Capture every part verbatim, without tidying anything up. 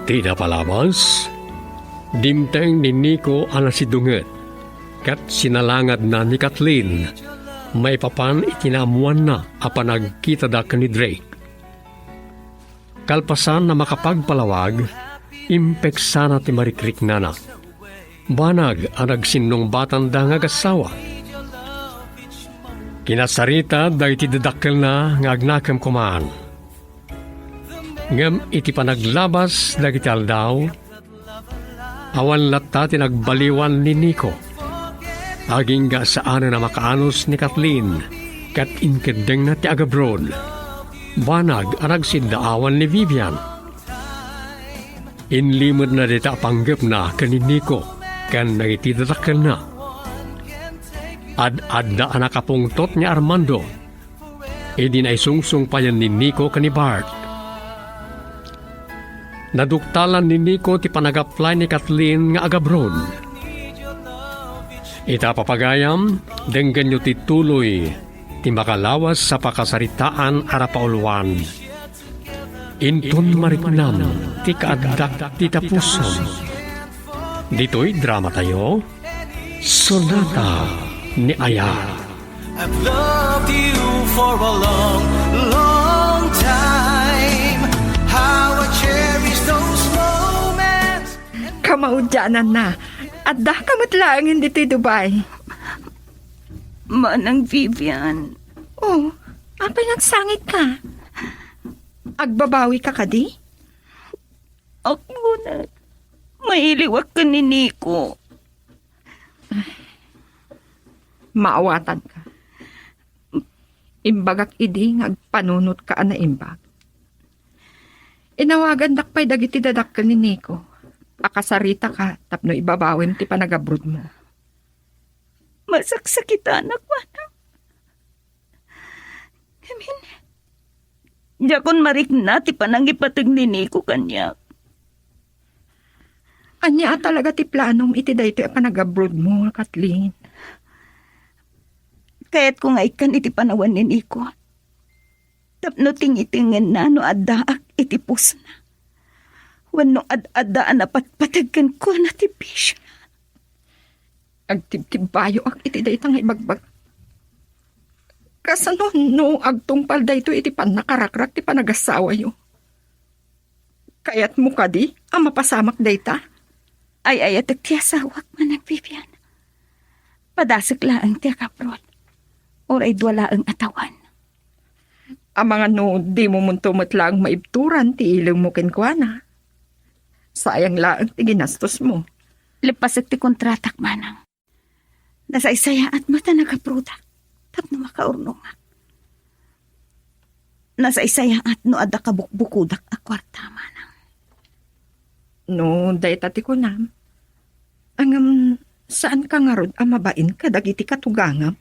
Ti napalabas, dimteng ni Nico a nasidunget, ket sinalangadna ni Kathleen maipapan iti naammoanna a panagkitada ken ni Drake. Kalpasan a makapagpalawag, impeksana ti marikriknana. Banag a nagsinnungbatanda nga agassawa. Kinasarita dagiti dadakkelna nga agnakem koman. Ngem iti panaglabas dagiti aldaw, awan latta ti nagbaliwan ni Nico. Agingga saanen a makaanus ni Kathleen ket inkeddengna ti agabroad. Banag a nagsiddaawan ni Vivian. Inlimedna dayta a panggepna ken ni Nico ken dagiti dadakkelna. Ad-adda a nakapungtot ni Armando idi naisungsungpayan ni Nico ken ni Bart. Naduktalan ni Nico ti panag-apply ni Kathleen nga agabroad. Ita, papagayam, denggenyo ti tuloy ti makalawas a pakasaritaan a napauluan. Inton mariknam ti kaaddak ti tapusom. Ditoy dramatayo, Sonata ni Aya. I've loved you for a long, long time. How I cherish those moments. Kamaudiananna. Adda ka met laengen ditoy Dubai. Manang Vivian. Oh, apay nagsangit ka? Agbabawi ka kadi? Ako na. Mailiwak ken ni Nico. Maawatan ka. Imbagak idi nga agpanunot ka a naimbag. Inawagandak pay dagiti dadakkel ni Nico. Pakasarita ka tapno ibabawim ti panagabroad mo. Masaksakitanak, manang. Amin. Diakon marikna ti panangipateg ni Nico kaniak. Ania a talaga ti planom iti daytoy a panagabroad mo, Kathleen? Kayatko nga ikkan iti panawen ni Nico. Tapno tingitengenna no addaak iti pusna. Wenno ad-adda a napatpateg kenkuana ti bisiona. Agtibtibbayoak iti dayta nga ibagbag. Kasano no agtungpal daytoy iti pannakarakrak ti panagasawayo? Kayatmo kadi a mapasamak dayta? Ay-ayatek ti asawak, Manang Vivian. Padasek laeng ti agabroad. Uray dua laeng a tawen. Amangan no dimo monto met laeng maibturan ti ilimmo kenkuana. Sayang laeng ti ginastosmo. Leppasek ti kontratak, manang. Nasaysayaat met a nagabroadak tapno makaurnongak. Nasaysayaat no adda kabukbukodak a kuarta, manang. No dayta ti kunam, ngem saanka ngarud a mabain kadagiti katugangam?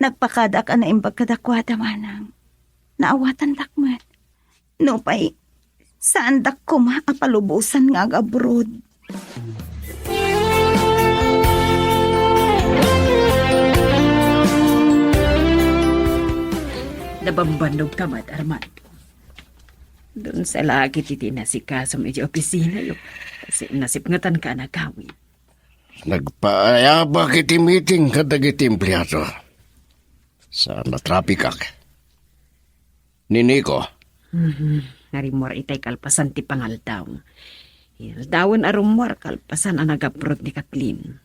Nagpakadaak a naimbag kadakuada, manang. Naawatandak met. Nupay, saandak koma a palubosan nga agabroad. Nabambannog ka met, Armando. Doon sa lagi ti tinasikasom iti opisinayo. Kasi nasipngetan ka na gawin. Nagpaayabak iti meeting kadagiti empleado. Saan a trapikak. Ni Nico. Mhm. Narimmuar itay kalpasan ti pangaldaw. Aldawen a rummuar kalpasan a nagabroad ni Kathleen.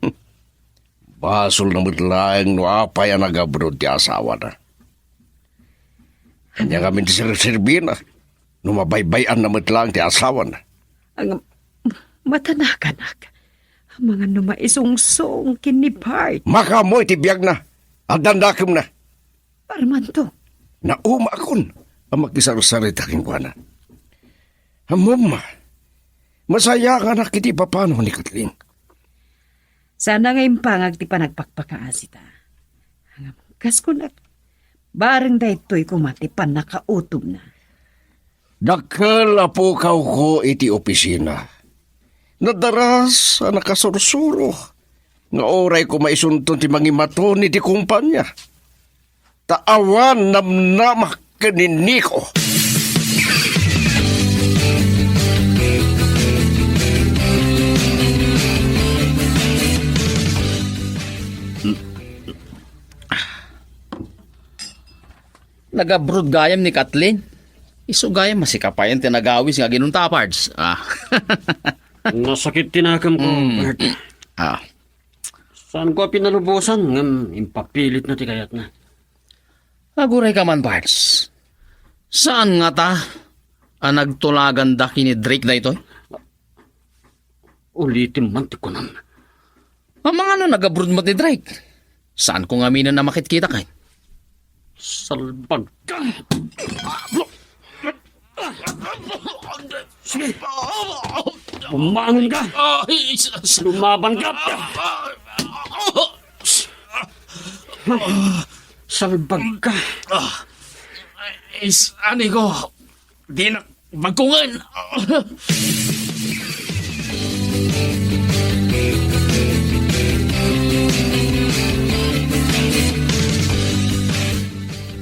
Basol na met laeng no apay a nagabroad ti asawana. Ania ngamin ti serserbina no mabaybay-an na met laeng ti asawana? Ang matanakanak. Amangan no maisungsong ken ni Bart. Makaammo iti biagna. Addan dakemna. Armando. Naumaakon a makisarsarita kenkuana. Ammom, masayaanganak iti ipapano ni Kathleen. Sana nga impangag ti panagpakpakaasita. Kas kunak, bareng daytoy koma ti pannakautobna. Dakkel a pukawko iti opisina. Nadaras a nakasursuro nga uray koma isunton ti mangimaton iti kumpania. Ta awan namnamak ken ni Nico. Nag-abroad gayam ni Kathleen. Isu gayam, masikapayan ti nagawis nga aginunta, Pards. Ah. Nasakit ti nakemko, Mm. Bert. Ah. Saanko a pinalubosan, ngem impapilitna ti kayatna. Aguray ka man, Pards. Saan ngata a nagtulaganda ken ni Drake daytoy? Ulitem man ti kunam. Amangan no nag-abroad met ni Drake. Saanko ngaminen a makitkita ken? Salbag ka! Sige! Bumangon ka! Ay, sus! Lumaban ka! Salbag ka! Ah, is, ani ko, dinak bagkungen.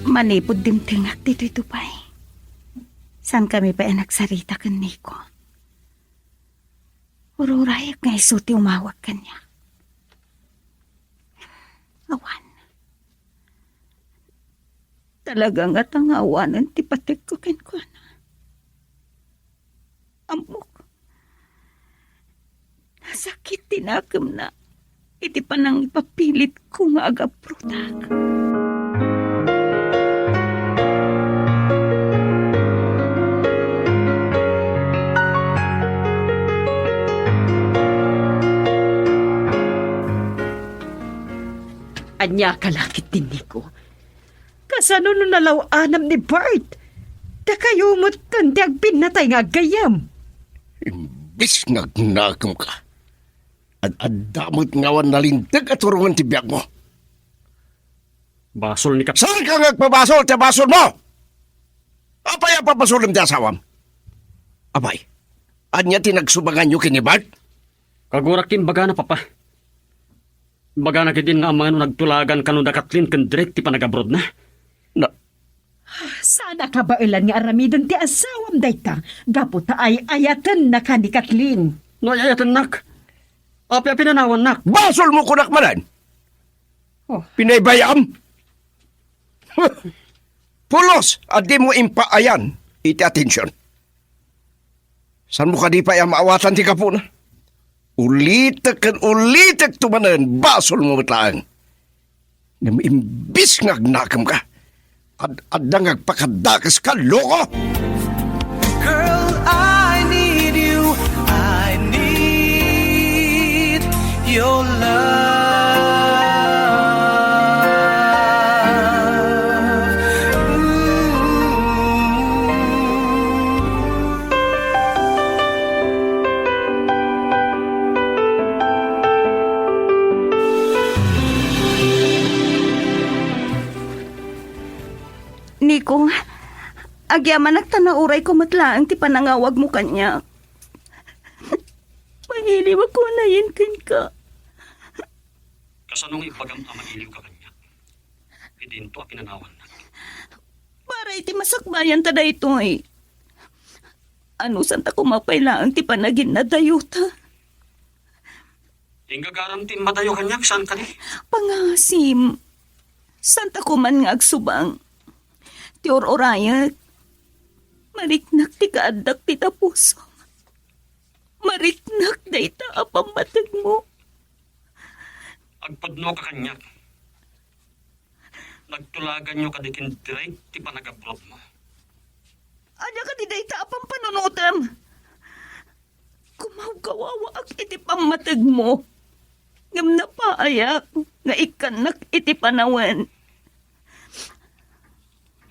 Manipud dimtengak ditoy Dubai, saankami pay a nagsarita ken Nico. Ururayek nga isu ti umawag kaniak. Awan. Talaga ngata nga awanen ti patekko kenkuana. Ammok, nasakit ti nakemna iti panangipapilitko nga agabrodak. Ania ka lakit, Nico? Kasano no nalaw-anam ni Bart? Dakayo met ti agpinnatay nga aggayyem. Imbis nga agnakemka, ad-adda met nga awan nalinteg a turongen ti biagmo. Basol ni Kap- Saanka nga agpabasol ti basol mo? Apay a pabasolem ti asawam? Apay, ania ti nagsubanganyo ken ni Bart? Kagurak ti imbagana, Papa. Imbagana ketdin nga amangan no nagtulagan kano da Kathleen ken Drake ti panagabrodna. Na- Saan a kabaelan nga aramiden ti asawam dayta gapu ta ay-ayatennaka ni Kathleen. No ay-ayatennak, apay a pinanawannak? Basolmo kunak manen! Oh. Pinaybay-am? Pulos a dimo impaayan iti atension. Saanmo kadi pay a maawatan ti gapuna? Ulitek ken ulitekto manen, basolmo met laeng. Ngem imbis nga agnakemka, ad-adda nga agpakadakeska, loko! Girl, I need you. I need your love. Ooh. Nico, agyamanak ta naurayko met laeng ti panangawagmo kaniak. Mailiwak unayen kenka. Kasano nga ibagam a mailiwka kaniak? Idinto a pinanawannak. Para iti masakbayanta daytoy. Anusanta koma pay laeng ti panaginnadayota. Inggagaram ti immadayo kaniak, saan kadi? Pangasim, saanta koman nga agsubang. Ti ur-urayek, mariknak ti kaaddak dita pusom. Mariknak dayta a pammategmo. Agpudnoka kaniak. Nagtulaganyo kadi ken Drake ti panagabrodmo. Ania kadi dayta a pampanunotem? Gumawgawawaak iti pammategmo, ngem napaayak nga ikkannak iti panawen.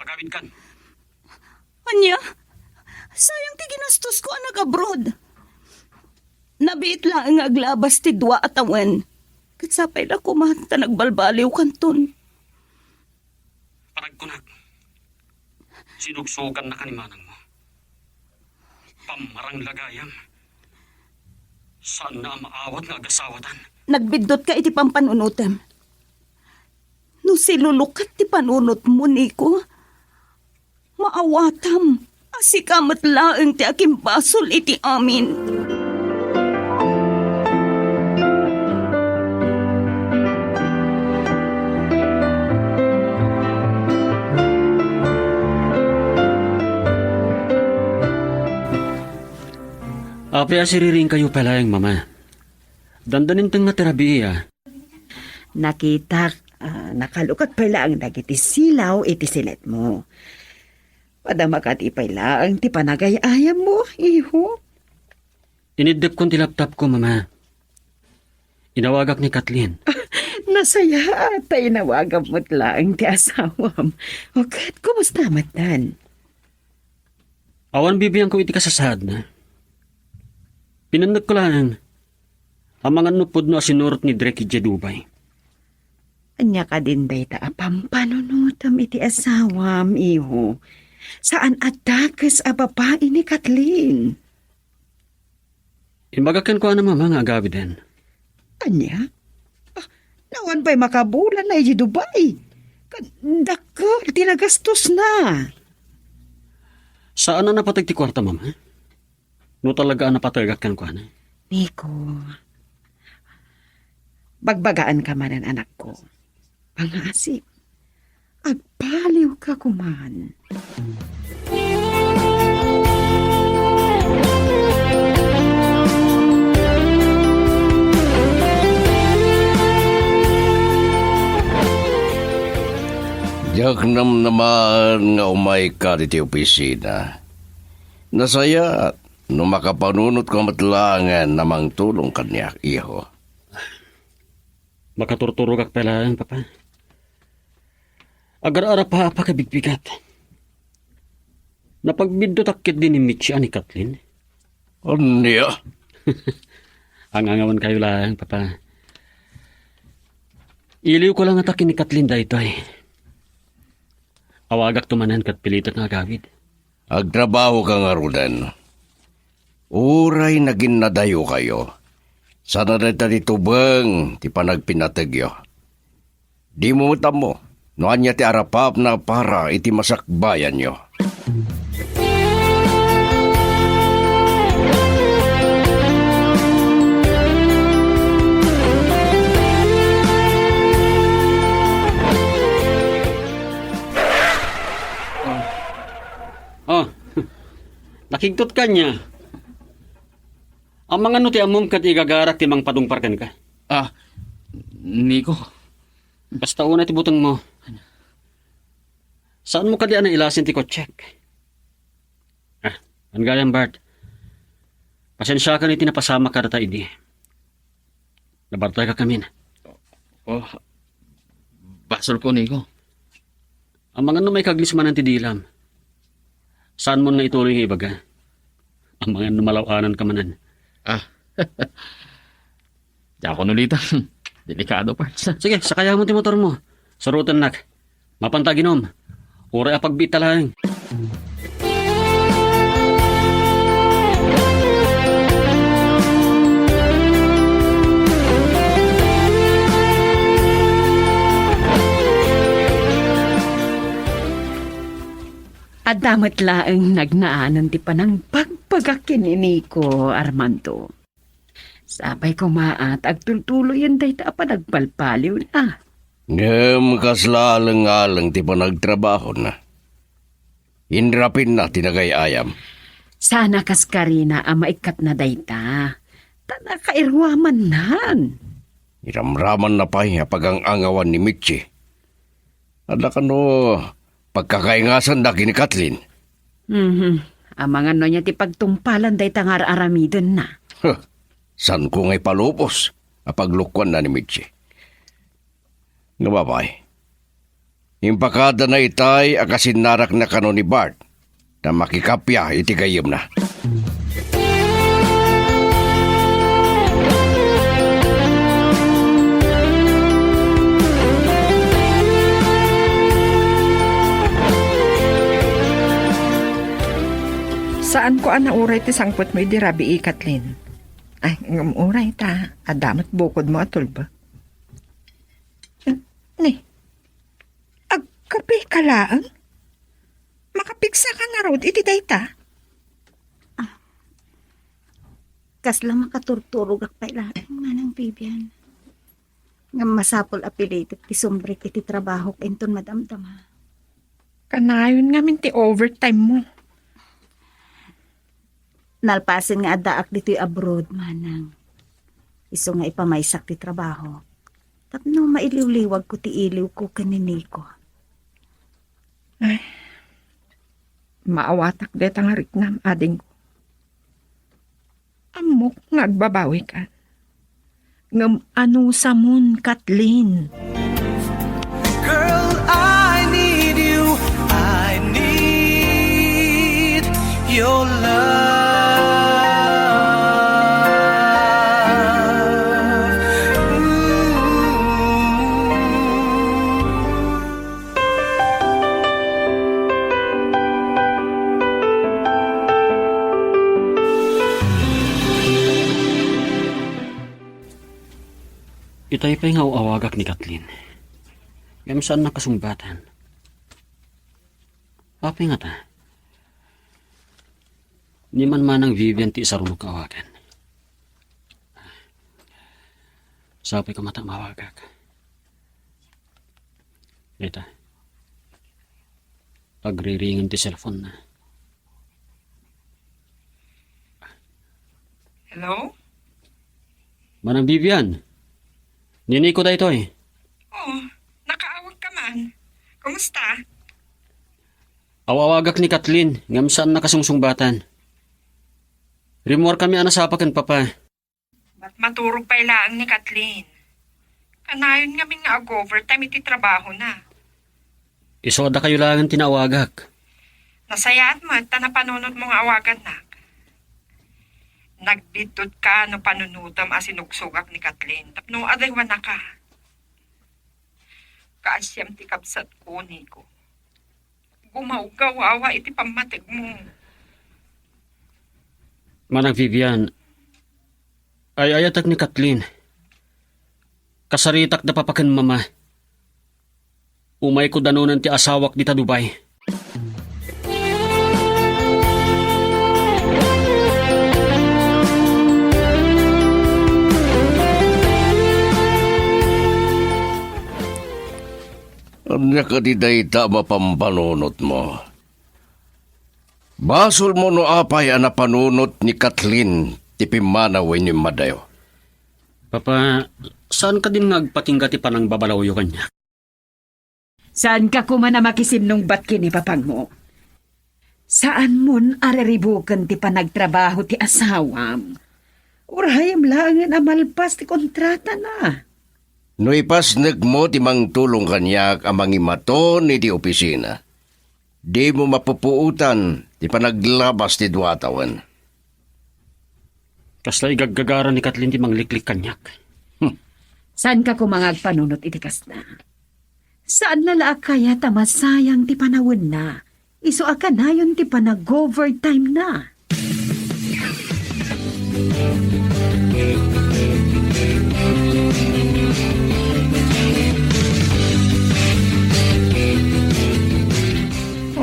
Agawidkan. Ania? Sayang ti ginastosko a nag-abroad. Nabiit laeng nga aglabas ti dua a tawen. Ket sapay la koma ta nagbalbaliwkanton. Panagkunak, sinugsogannaka ni manangmo. Pammarang la gayam. Saanna a maawat nga agasawatan. Nagbiddutka iti pampanunotem. No silulukat ti panunotmo, Nico, maawatam a sika met laeng ti akimbasol iti amin. Apay a siriringkayo pay laeng, Mama? Dandaninteng nga ti rabii, a. Nakitak, ah, nakalukat pay laeng dagiti silaw iti sinetmo. Madama kadi pay laeng ti panagay-ayammo, iho. Iniddepkon ti laptopko, Mama. Inawagak ni Kathleen. Nasayaat ta inawagam met laeng ti asawam. O ket, kumusta met dan? Awan bibiangko iti kasasaadna. Pinannekko laeng, amangan no pudno a sinurot ni Drake idiay Dubai. Ania kadin dayta a pampanunotem iti asawam, iho? Saan a dakes a babai ni Kathleen. Imbaga kenkuana, Mama, nga agawiden. Ania? Ah, awan pay makabulanna idiay Dubai. Kan-, dakkel ti nagastosna. Saan a napateg ti kuarta, Mama? No talaga a napategak kenkuana. Nico, bagbagaanka manen, anakko. Pangaasi, agpaliwka koman. Diak namnamaen nga umayka ditoy opisina. Nasayaat no makapanunotko met laengen a mangtulong kaniak, iho. Makaturturogak pay laeng, Papa. Agar-arapaap a kabigbigat. Napagbiddutak ketdi ni Mitchie a ni Kathleen. Ania? Angangawankayo laeng, Papa. Iliwko la ngata ken ni Kathleen daytoy. Awagakto manen ket pilitek nga agawid. Agtrabahoka ngaruden. Uray naginnadayokayo, saan a dayta ti tubeng ti panagpinategyo. Dimo met ammo no ania ti arapaapna para iti masakbayanyo. Oh, nakigtot ka ania? Amangan no ti ammom ket igagarak ti mangpadungpar kenka. Ah, Nico. Basta unay ti butengmo. Saanmo kadi a nailasin ti kotsek? Ah, haan gayam, Bart. Pasensiakan iti napasamak kadata idi. Nabartekak ngamin. Oh, basolko, Nico. Amangan no maikaglis manen ti dilam. Saanmon nga ituloy nga ibaga. Amangan no malaw-ananka manen. Ah. Diakon ulitan. Delikado, parts. Sige, sakayamon ti motormo. Surotennak. Mapanta aginom. Uray a pagbiitta laeng. Adda met laeng nagnaanen ti panangbagbagak ken ni Nico, Armando. Sapay koma a ta agtultuloyen dayta a panagbalbaliwna. Ngem kasla alengaleng ti panagtrabahona. Inrapinna ti nagay-ayam. Saan a kas karina a maikkatna dayta. Ta nakairuamannan. Iramramanna pay a pagang-angawan ni Mitchie. Adda kano pagkakaingasanda ken ni Kathleen? Mhm. Amangan no ania ti pagtungpalan dayta nga ar-aramidenna. Huh. Saanko nga ipalubos a paglukoanna ni Mitchie. Nga babae, impakadana itay a kasinnarakna kano ni Bart ta makikappia iti gayyemna. Saanko a nauray ti sangpetmo idi rabii, Kathleen. Ay, ngem uray ta adda met bukodmo a tulbek. Ni, agkapeka laeng? Makapigsaka ngarud iti dayta? Ah, kasla makaturturogak pay laeng, Manang Vivian. Ngem masapul a pilitek ti sumrek iti trabahok inton madamdama. Kanayon ngamin ti overtime mo. Nalpasen nga addaak ditoy abroad, manang. Isu nga ipamaysak ti trabaho. Tapno mailiwliwagko ti iliwko ken ni Nico. Ay, maawatak deta nga riknam, adingko. Ammok nga agbabawikan. Ngem anusamon, Kathleen? Girl, I need you. I need your love. Ooh. Itay pay nga aw-awagak ni Kathleen. Ngem saan nakasungbatan. Apay ngata? Ni manmanang Vivian ti isarunok nga awagan. Sapay ko mata mawagak. Dayta. Agriringen ti cellphone na. Hello? Manang Vivian, ni Nico daytoy. Oh, nakaawag ka man. Kumusta? Aw-awagak ni Kathleen, ngem saan nakasungsungbatan. Rimmuar kami a nasapa ken Papa. Bat maturog pay laeng ni Kathleen. Kanayon ngamin nga ag-overtime iti trabahona. Isu a dakayo laengen ti naawagak. Nasayaat met ta napanunotmo nga awagannak. Nagbiddut ka no panunotem a sinugsugak ni Kathleen tapno adaywanaka. Kaasiam ti kabsatko, Nico. Gumawgawawa iti pammategmo. Manang Vivian, ay-ayatek ni Kathleen. Kasaritak da Papa ken Mama. Umayko danonen ti asawak dita Dubai. Ania kadi dayta a mapampanunotmo? Basolmo no apay a napanunot ni Kathleen ti pimmanaw wenno immadayo. Papa, saan kadin nga agpatingga ti panangbabalawyo kaniak? Saanka koma a makisinnungbat ken ni papangmo. Saanmon a riribuken ti panagtrabaho ti asawam. Urayem laengen a malpas ti kontratana. No ipasnekmo ti mangtulong kaniak a mangimaton iti opisina, dimo mapupuotan ti panaglabas ti dua a tawen. Kasla igaggagara ni Kathleen ti mangliklik kaniak. Hmm. Saanka koma nga agpanunot iti kasta? Saanna la a kayat a masayang ti panawenna, isu a kanayon ti panag-overtime na.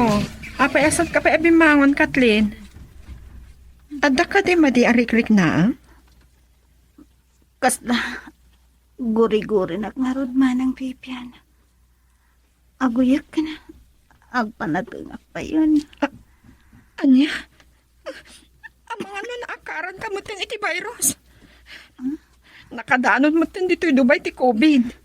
Oh, apay a saanka pay a bimmangon, Kathleen? Adda kadi madi a rikriknaem? Kasla gurigurinak ngarud, Manang Vivian. Aguyek ken agpanatengak payen. A-, ania? Amangan no naakaranka metten iti virus? Hmm? Nakadanon metten ditoy Dubai ti covid.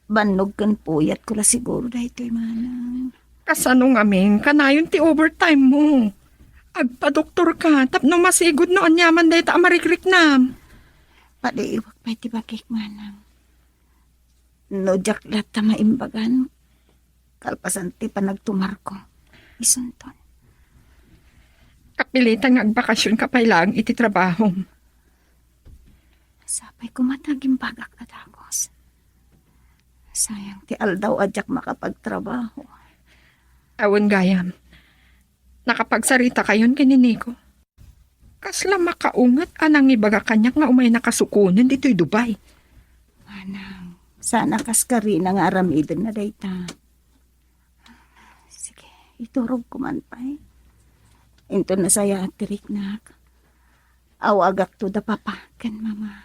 Bannog ken puyatko la siguro daytoy, manang. Kasano ngamin, kanayon ti overtime mo? Agpadoktorka tapno masigud no aniaman dayta a marikriknam. Padiiwak pay ti bagik, manang. No diak latta maimbagan, kalpasan ti panagtumarko, isunton. Kapilitan nga agbakasionka pay laeng iti trabahom. Sapay koma ta agimbagak a dagus. Sayang ti aldaw a diak makapagtrabaho. Awan gayam. Nakapagsaritakayon ken ni Nico? Kasla makaunget a nangibaga kaniak nga umaynaka sukonen ditoy Dubai. Manang, saan a kaskarina nga aramidenna dayta. Sige, iturogko man pay. Inton nasayaat ti riknak, awagakto da Papa ken Mama.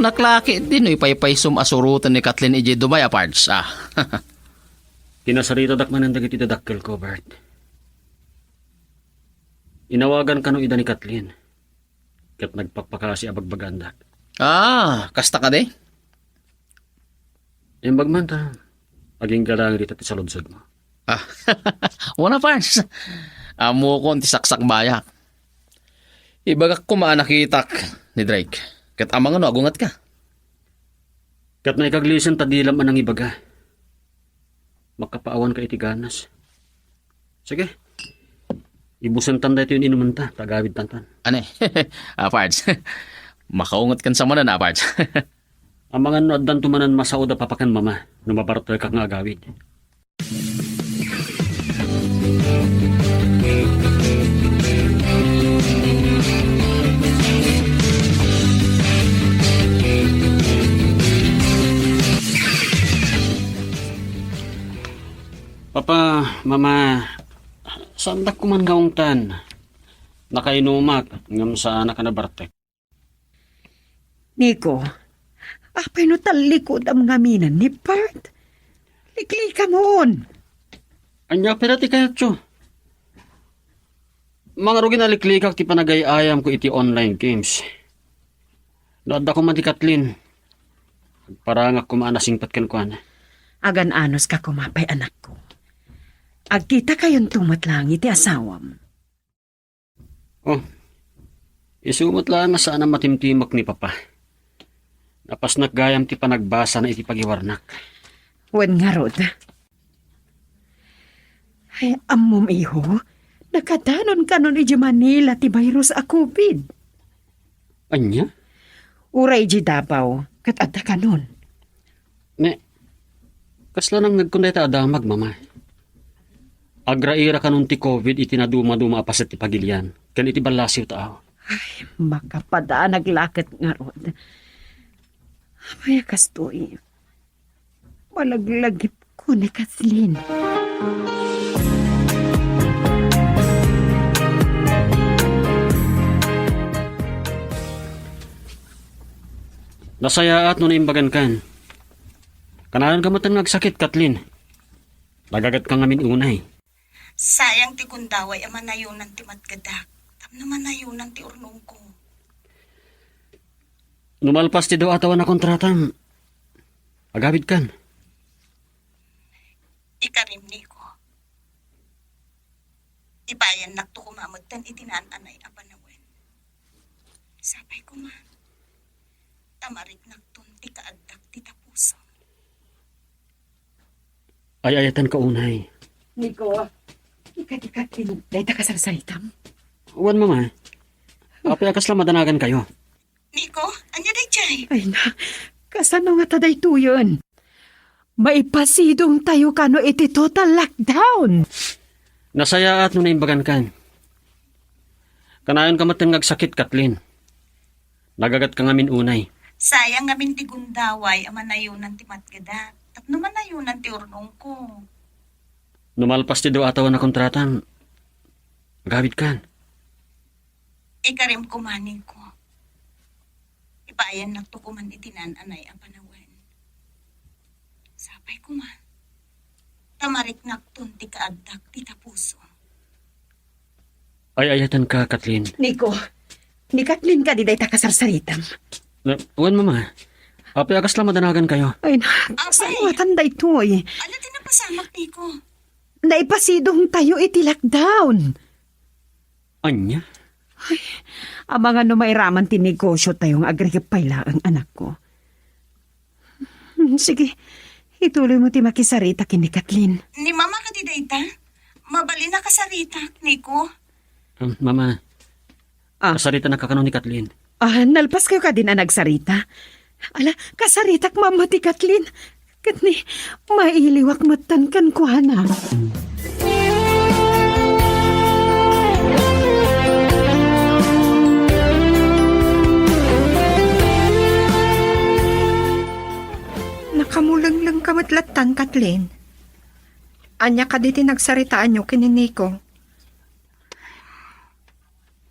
Naklaki idi no ipaypaysom a suroten ni Kathleen idiay Dubai a pards, ah. Kinasaritadak manen dagiti dadakkelko, Bert. Inawagan kano ida ni Kathleen, ket nagpakpakasi a bagbagaandak. Ah, kasta kadi? Imbag man ta, aginggalang dita ti saludsodmo. Ah, wana, Pars. Ammokon ti saksakbayak. Ibagak koma a nakitak ni Drake. Ket amangan no agungetka. Ket naikaglisen ta dilam a nangibaga. Makapaawanka iti ganas. Sige. Ibusentan daytoy inumenta, ta agawidtantan. Ania? Ah, Pards. Makaungetkan sa manen, ah, Pards. Amangan no addanto manen masao da papa ken mama, no mabartekak nga agawid. Papa, Mama, saandak koman nga ungtan. Nakainumak, ngem saanak a nabartek. Nico, apay no tallikudam ngamin ni Bert? Liklikamon! Ania pay ti kayatyo? Mangrugi naliklikak ti panagay-ayamko iti online games. No adda koma ti Kathleen, agparangak koma a nasingpet kenkuana. Agan-anos ka koma pay, anakko. Agkitakayonto met laeng iti asawam. Oh, isu met laeng a saan a matimtimek ni Papa. Napasnek gayam ti panagbasana iti pagiwarnak. Wen ngarud. Ay, ammom, iho, nakadanon kanon idiay Manila ti virus a covid. Ania? Uray idiay Davao, ket adda kanon. Ne, kasla nangngegkon dayta a damag, Mama. Agraira kanon ti covid iti nadumaduma a paset ti pagilian, ken iti ballasiw taaw. Ay, makapadanag la ket ngarud. Apay a kastoy? Malaglagipko ni Kathleen. Nasayaat no naimbagankan. Kanayon ka met nga agsakit, Kathleen. Nagagetka ngamin unay. Sayang ti gundaway a manayonan ti matgedak, tapno manayonan ti urnongko. No malpas ti dua a tawen a kontratam, agawidkan. Ikarim, Nico. Ibayannakto koma metten iti naan-anay a panawen. Sapay koma, ta mariknakton ti kaaddak ti tapusom. Ay-ayatenka unay. Nico, ika ti Kathleen, dayta kasarsaritam? Wen, Mama. Apay a kasla madanagankayo? Nico, ania daydiay? Ay na, kasano ngata daytoyen? Maipasidongtayo kano iti total lockdown? Nasayaat no naimbagankan. Kanayonka metten nga agsakit, Kathleen. Nagagetka ngamin unay. Sayang ngamin ti gundaway a manayonan ti matgedak, tapno manayonan ti urnongko. No malpas ti dua a tawen a kontratam, agawidkan. Ikarim koma, Nico. Ibayannakto koman iti naan-anay a panawen. Sapay koma, ta mariknakton ti kaaddak ti tapusom. Ay-ayatenka, Kathleen. Nico, ni Kathleen kadi dayta kasarsaritam? Na, wen, Mama. Apay a kasla madanagankayo? Ay na, kasano ngatan daytoy? Ania ti napasamak, Nico? Naipasidongtayo iti lockdown. Ania? Ay, amangan no mairaman ti negosiotayo nga agrikep pay laeng, anakko. Hmm, sige, ituloymo ti makisarita ken ni Kathleen. Ni Mama kadi dayta? Mabalin a kasaritak, Nico. Um, Mama, ah, kasaritanak kano ni Kathleen. Ah, nalpaskayo kadin a nagsarita? Ala, kasaritak, Mama, ti Kathleen. Ket ni, mailiwak metten kenkuana. Nakamulenglengka met lattan, Kathleen. Ania kadi ti nagsaritaanyo ken ni Nico?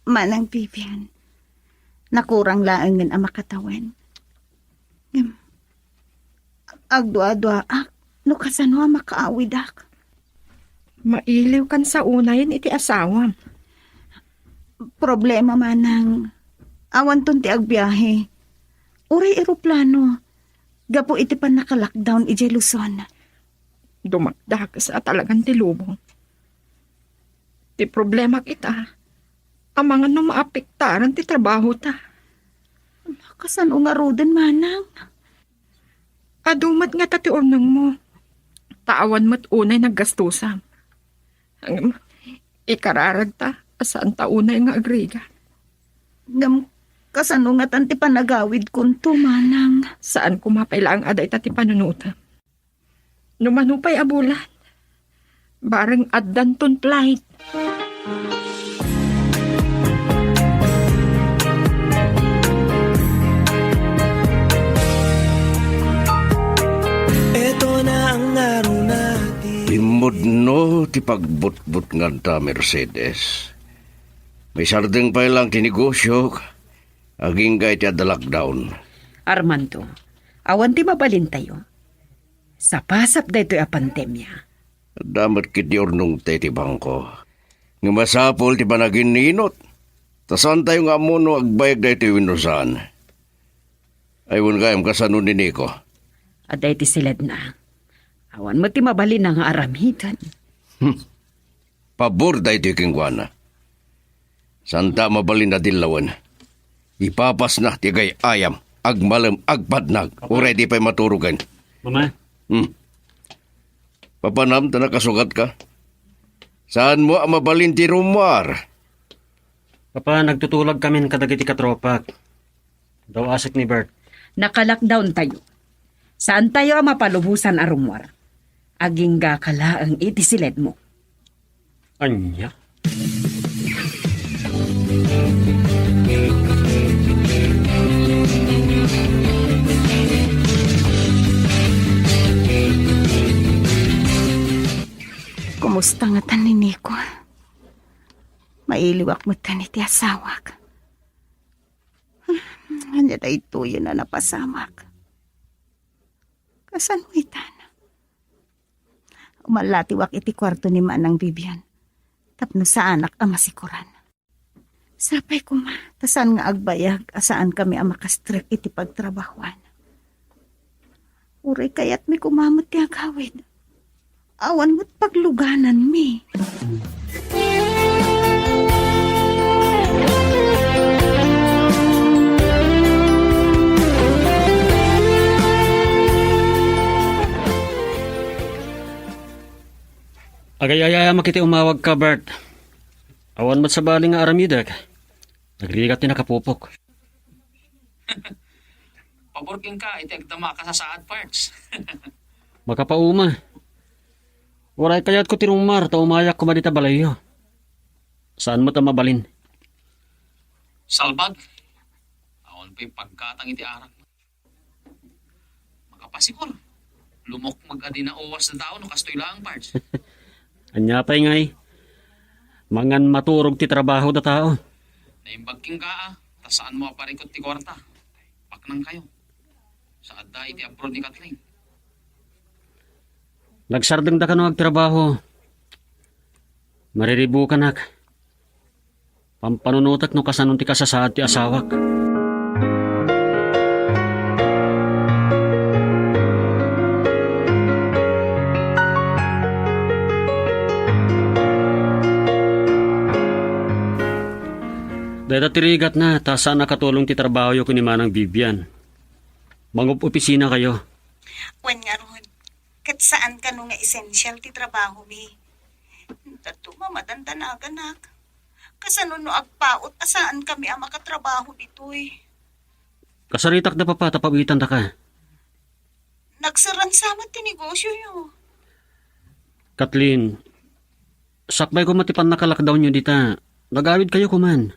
Manang Vivian, nakurang laengen a makatawen. Ngem, agdua-duaak no kasano a makaawidak. Mailiwkan sa unayen iti asawam. Problema, manang, awanton ti agbiahe. Uray eroplano, gapu iti pannaka-lockdown idiay Luzon. Dumakdakes a talagan ti lubong. Ti problemak ita, amangan no maapektaran ti trabahota. Kasano ngaruden, manang? Adu met ngata ti urnongmo. Ta awan met unay naggastusam. Ngem, ikararagta a saanta unay nga agrigat. Ngem, kasano ngatan ti panagawidkonto, manang? Saan koma pay laeng a dayta ti panunotam. No mano pay a bulan, bareng addanton flight. Eto na ang narunati. Bimmudno ti pagbutbutnganta, Mercedes. Maisardeng pay lang ti negosyo, agingga iti adda lockdown. Armando, awan ti mabalintayo. Sapasap daytoy a pandemia. Adda met ketdi urnongta iti bangko. Nga masapul ti panaginninot. Ta saantayo nga ammo no agbayag daytoy wenno saan. Ay, wen gayam kasano ni Nico? Adda iti siledna. Awan met ti mabalinna nga aramiden. Hmm. Pabor daytoy kenkuana. Saanta a mabalin a dillawen. Ipapasna ti agay-ayam, agmalem, agpadnag, uray di pay maturogen. Mama. Hmm. Papanam ta nakasukatka. Saanmo a mabalin ti rummuar? Papa, nagtutulagkamin kadagiti katropak. Daw asek ni Bert. Naka-lockdown tayo. Saantayo a mapalubosan a rummuar. Aginggaka laeng iti siledmo. Ania? Kumusta ngatan ni Nico? Mailiwak metten iti asawak. Ania daytoyen a napasamak? Kasano itan? Umallatiwak iti kuarto ni Manang Vivian tapno saanak a masikoran. Sapay koma, ta saan nga agbayag a saankami a makastrek iti pagtrabahoan. Uray kayatmi koma met ti agawid. Awan met paglugananmi. Agay-ayamak iti umawagka, Bert. Awan met sabali nga aramidek. Nagrigat ti nakapupok. Pabor kenka iti agdama a kasasaad, Pards. Makapauma. Uray kayatko ti rummuar ta umayak koma dita balayyo. Saan met a mabalin? Salbag. Awan pay pagkatang iti arak. Makapasikor. Lumukmeg a di nauwas da tao no kastoy laeng, Pards. Ania pay ngay? Mangan maturog ti trabaho da tao. Naimbag kenka, a, ta saanmo a parikut ti kuarta. Paknangkayo. Sa adda iti abroad ni Kathleen. Nagsardengda kano agtrabaho. Mariribukanak. Pampanunotek no kasano ti kasasaad ti asawak. Dayta ti rigatna, ta saan a katulong ti trabahoyo ken ni Manang Vivian. Mangob-opisina kayo. Wen ngarud, ket saan kano nga essential ti trabahomi. Intato, mamadandanagan ak. Kasano no agpaut a saankami a makatrabaho ditoy? Kasaritak da, Papa, ta pawitandaka. Nagsaransa met ti negosioyo. Kathleen, sakbay koma ti pannaka-lockdownyo dita, nagawid kayo koman.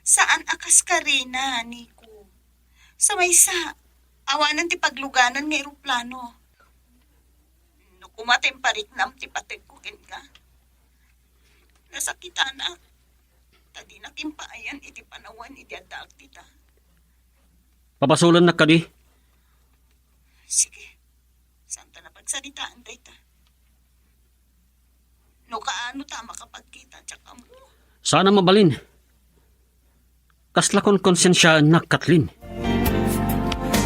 Saan a kas karina, Nico. Sa maysa, awanen ti pagluganan nga eroplano. No koma ta impariknam ti pategko kenka, nasakitanak, ta dinak impaayan iti panawen idi addaak dita. Pabasolennak kadi? Sige, saan ta napagsaritaan dayta? No kaano ta makapagkita, diak ammo. Saan a mabalin. Kasla konkonsensiaennak, Kathleen.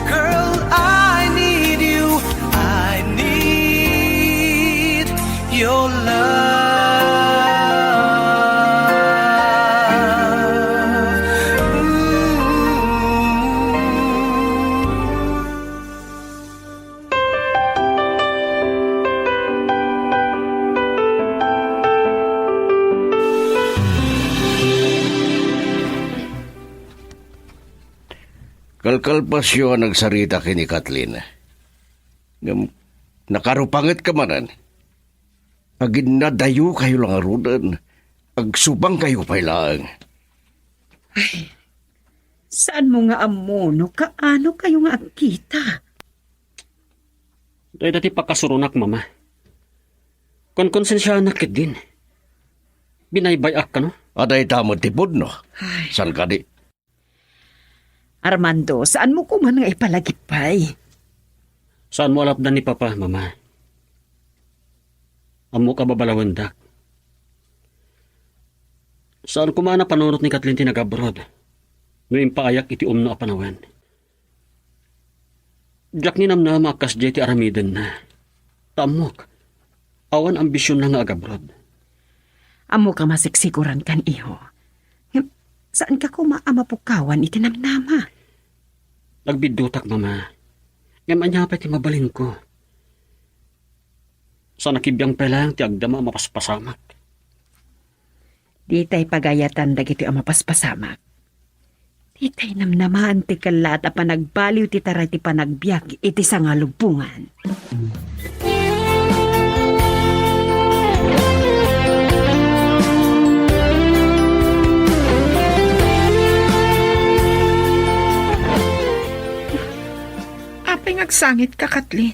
Girl, I need you. I need your love. Mm. Kalkalpasyo a nagsarita ken ni Kathleen. Ngem nakarupangetka manen. Aginnadayokayo la ngaruden. Agsubangkayo pay laeng. Ay, saanmo nga ammo no kaano kayo nga agkita? Dayta ti pakasuronak, Mama. Konkonsensianak ketdin. Binaybay-ak kano? Adda ita met ti pudno. Ay. Saan kadi? Armando, saanmo koma nga ipalagipay? Saanmo a lapdan ni Papa, Mama. Ammok a babalawendak. Saan koma a napanunot ni Kathleen ti nag-abroad no impaayak iti umno a panawen. Diak ninamnama a kasdiay ti aramidenna. Ta ammok, awan ambisionna nga agabroad. Ammok a masiksiguran kan, iho. Ngem, saanka koma a mapukawan iti namnama? Nagbiddutak, Mama. Ngem ania pay ti mabalinko? Sa nakibiang pay laeng ti agdama a mapaspasamak. Ditay pagayatan dagitoy a mapaspasamak. Ditay namnamaan ti kellaat a panagbaliw ti taray ti panagbiag iti sangalubongan. Apay nga agsangitka, Kathleen?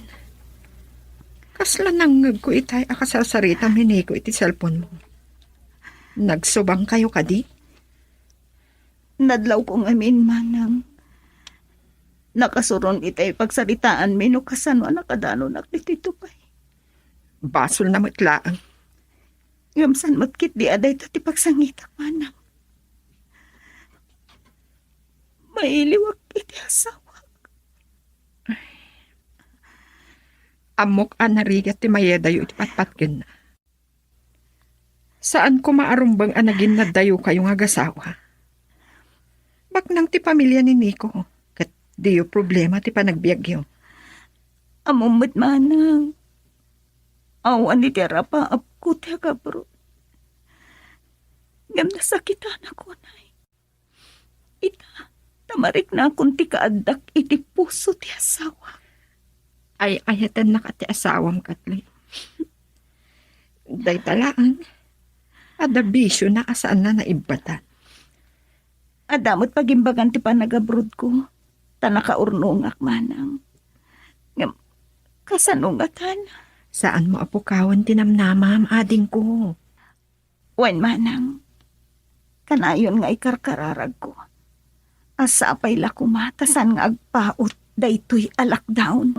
Kasla nangngegko itay a kasarsaritam ni Nico iti cellphone mo. Nagsubangkayo kadi? Nadlawko ngamin, manang. Nakasuron itay pagsaritaanmi no kasano a nakadanunak ditoy tupay. Basolna met laeng. Ngem saan met ketdi a dayta ti pagsangitak, manang. Mailiwak iti asawak. Ammok a narigat ti mayadayo iti patpatgenna. Saan koma a rumbeng a naginnadayokayo nga agasawa. Baknang ti pamilia ni Nico, ket diyo problema ti panagbiagyo. Ammom met, manang. Awan iti arapaapko ti agabroad. Ngem nasakitanak unay. Ita, ta mariknakon ti kaaddak iti puso ti asawa. Ay-ayatennaka ti asawam, Kathleen. Dayta laeng, adda bisiona a saanna naibbatan. Adda met pagimbagan ti panagabrodko, ta nakaurnongak manang. Ngem, kasano ngatan? Saanmo a pukawen ti namnamam, adingko. Wen manang, kanayon nga ikarkararagko. Sapay la koma ta saan nga agpaut daytoy a lockdown.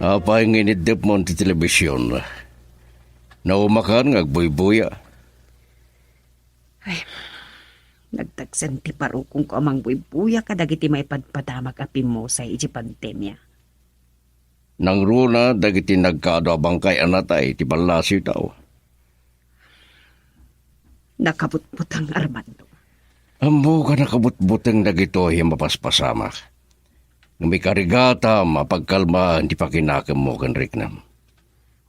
Apay nga iniddepmo ti telebision? Naumakan nga agbuybuya. Ay, nagdagsen ti parukongko a mangbuybuya kadagiti maipadpadamak a pimmusay iti pandemia. Nangruna dagiti nagkaadu a bangkay a natay ti ballasiw tao. Nakabutbuteng, Armando. Ammok a nakabutbuteng dagitoy a mapaspasamak. Ngem ikarigatam a pagkalmaen ti pakinakemmo ken riknam.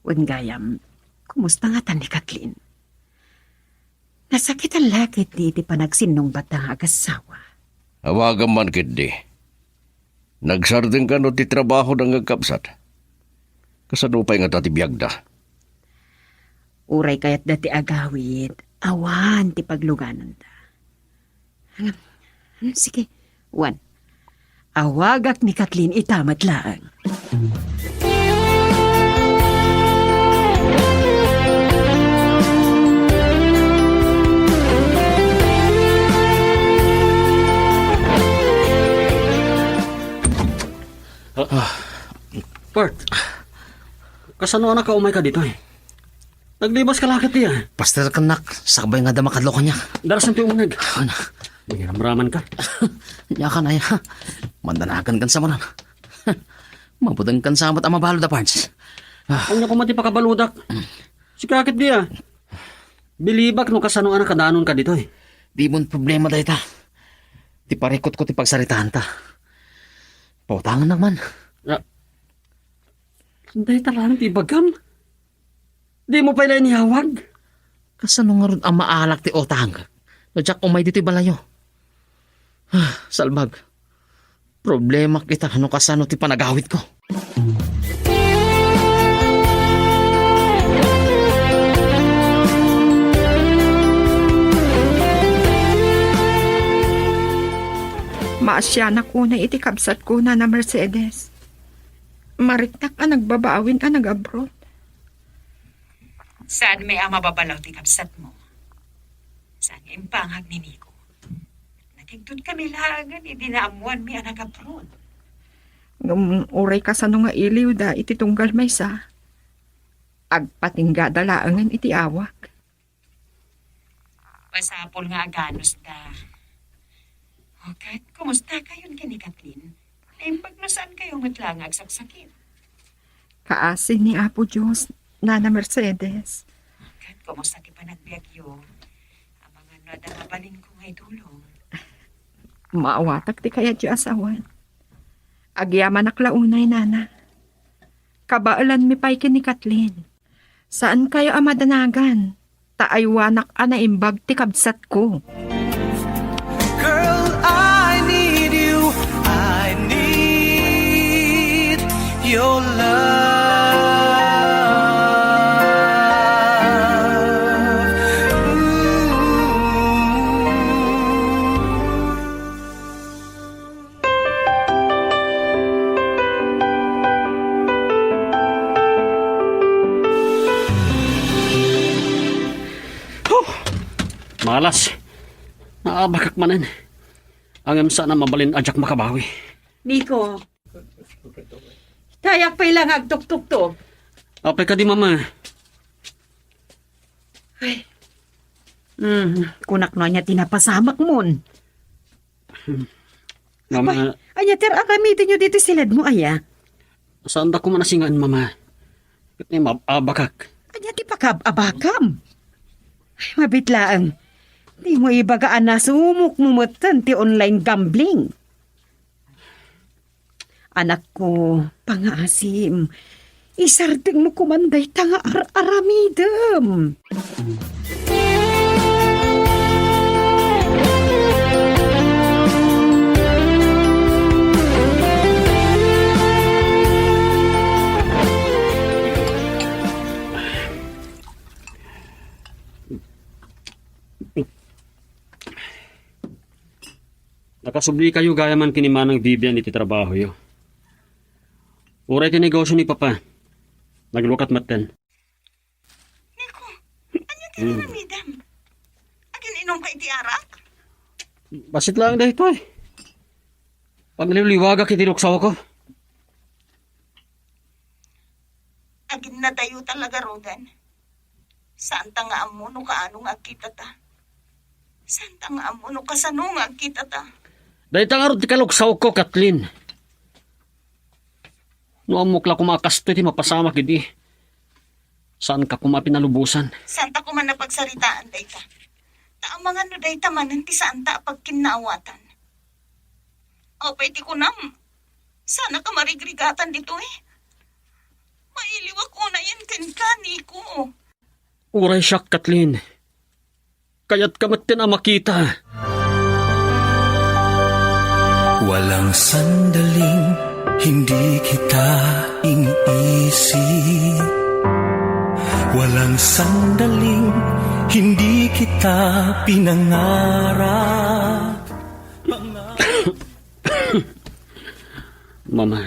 Wen gayam, kumusta ngatan ni Kathleen? Nasakitan la ketdi iti panagsinnungbatna nga agasawa. Awagam man ketdi. Nagsardeng kano ti trabahoda nga agkabsat? Kasano pay ngata ti biagda? Uray kayatda ti agawid, awan ti paglugananda. Ngem, hmm, sige, wen. Awagak ni Kathleen ita met laeng. Ah, Bert, kasano a nakaumayka ditoy? Naglibas ka la ket, a? Paster, kannak, sakbay nga adda makadlaw kaniak. Darasan ti umuneg. Ana. Mangiramraman ka. Ania kan aya? Mandanagan kan sa maran. Mabuteng kan sa met a mabalud a parts. Ah. Ania koma ti pakabaludak? Sika ket di, a? Bilibak no kasano a nakadanonka ditoy. Di mon problema dayta. Ti parikutko ti pagsaritaanta. Pautangannak man. Ah. Dayta laeng ti ibagam? Dimo pay la iniyawag? Kasano ngarud a maalak ti utang no diak umay ditoy balayo? Ah, salbag. Problemak ita no kasano ti panagawidko. Maasianak unay iti kabsatko, Nana Mercedes. Mariknak a nagbabawin a nag-abroad. Saan met a mababalaw ti kabsatmo? Saan nga impangag ni Nico? Nakigtot kami laengen idi naammoanmi a nag-abroad. Ngem uray kasano nga iliwda iti tunggal maysa, agpatinggada laengen iti awak. Masapul nga aganusda. O, ket, kumustakayon ken ni Kathleen? Naimbag no saankayo met la nga agsaksakit. Kaasi ni Apo Dios, Nana Mercedes. Ket, kumusta ti panagbiagyo? Amangan no adda mabalinko nga itulong. Maawatak ti kayatyo a sawen. Agyamanak la unay, Nana. Kabaelanmi pay ken ni Kathleen. Saankayo a madanagan, ta aywanak a naimbag ti kabsatko. Girl, I need you. I need your love. Ooh. Huh! Malas. Naabakak manen. Ngem saan a mabalin a diak makabawi. Nico, tayak pay la nga agtuktukto. Apay kadi, Mama? Ay. Hmm, kunak no ania ti napasamakmon. Mama. Apay, ania ti ar-aramidenyo ditoy siledmo, aya? Saanda koma a singaan, Mama. Ket naimab-abakak. Ania ti pakab-abakam? Ay, mabiit laeng. Dimo ibaga a nasumokmo metten ti online gambling. Anakko, pangaasim, isardengmo koman dayta nga ar-aramidem. Nakasublikayo gayam man ken ni Manang Vivian iti trabahoyo. Uray ti negosio ni Papa, naglukat metten. Nico, ania ti Hmm. aramidem? Agin-inumka iti arak? Bassit laeng daytoy. Pagliwliwagak iti luksawko. Aginnatayo talaga, Rodan. Saanta nga ammo no kaano nga agkitata. Saanta nga ammo no kasano nga agkitata. Dayta ngarud ti kaluksawko, Kathleen. No ammok la koma a kastoy ti mapasamak idi, saanka koma a pinalubosan. Saanta koma a pagsaritaan dayta. Ta amangan no dayta manen ti saanta a pagkinnaawatan. Apay ti kunam? Saanka marigrigatan ditoy? Mailiwak unayen kenka, Nico. Uray siak, Kathleen. Kayatka metten a makita. Walang sandaling hindi kita iniisip. Walang sandaling hindi kita pinangarap. Mga Mama,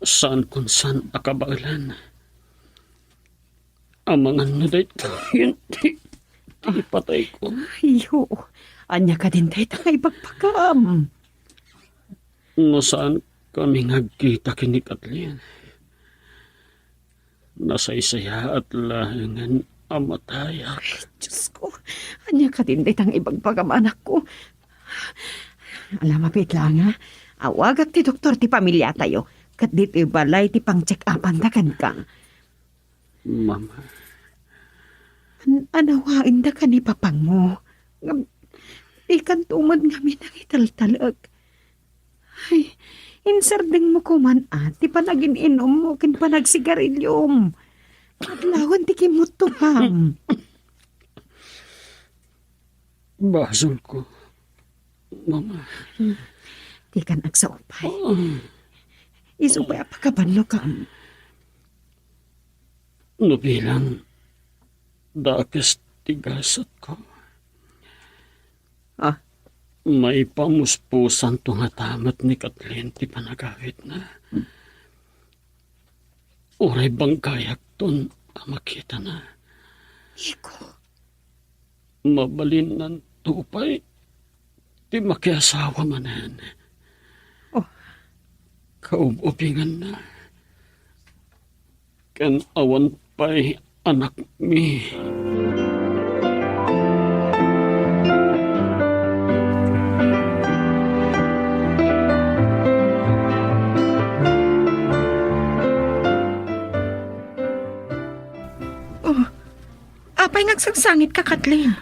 saan kon saan a kabaelan. Amangan no daytoyen ti, ti ipatayko. Ayo, ania kadin dayta nga ibagbagam? No saan kami nga agkita ken ni Kathleen, nasaysayaat laengen a matayak. Ay, Diyos ko, ania kadin dayta nga ibagbagam, anakko? Ala, mabiit laeng, ha? Awagak ti doktor ti pamiliatayo, ket ditoy balay ti pang-check-upanda kenka. Mama. An-, anawaendaka ni papangmo. Ngem, dikanto met ngamin nangitaltalek. Ay, insardengmo koman, a, ti panagin-inummo ken panagsigarilyom. Adlawen ti kimmuttoam. Basolko, Mama. Hmm. Dikan agsao pay. Ah. Isu pay a pakabannokam. No bilang dakes ti gasatko, ah, maipamuspusanto ngata met ni Kathleen ti panagawidna. Uray bangkayakton a makitana. Iko. Mabalinnanto pay ti makiasawa manen. Oh. Kaub-ubinganna. Ken awan pay anakmi. Oh, apay nga agsangsangitka, Kathleen?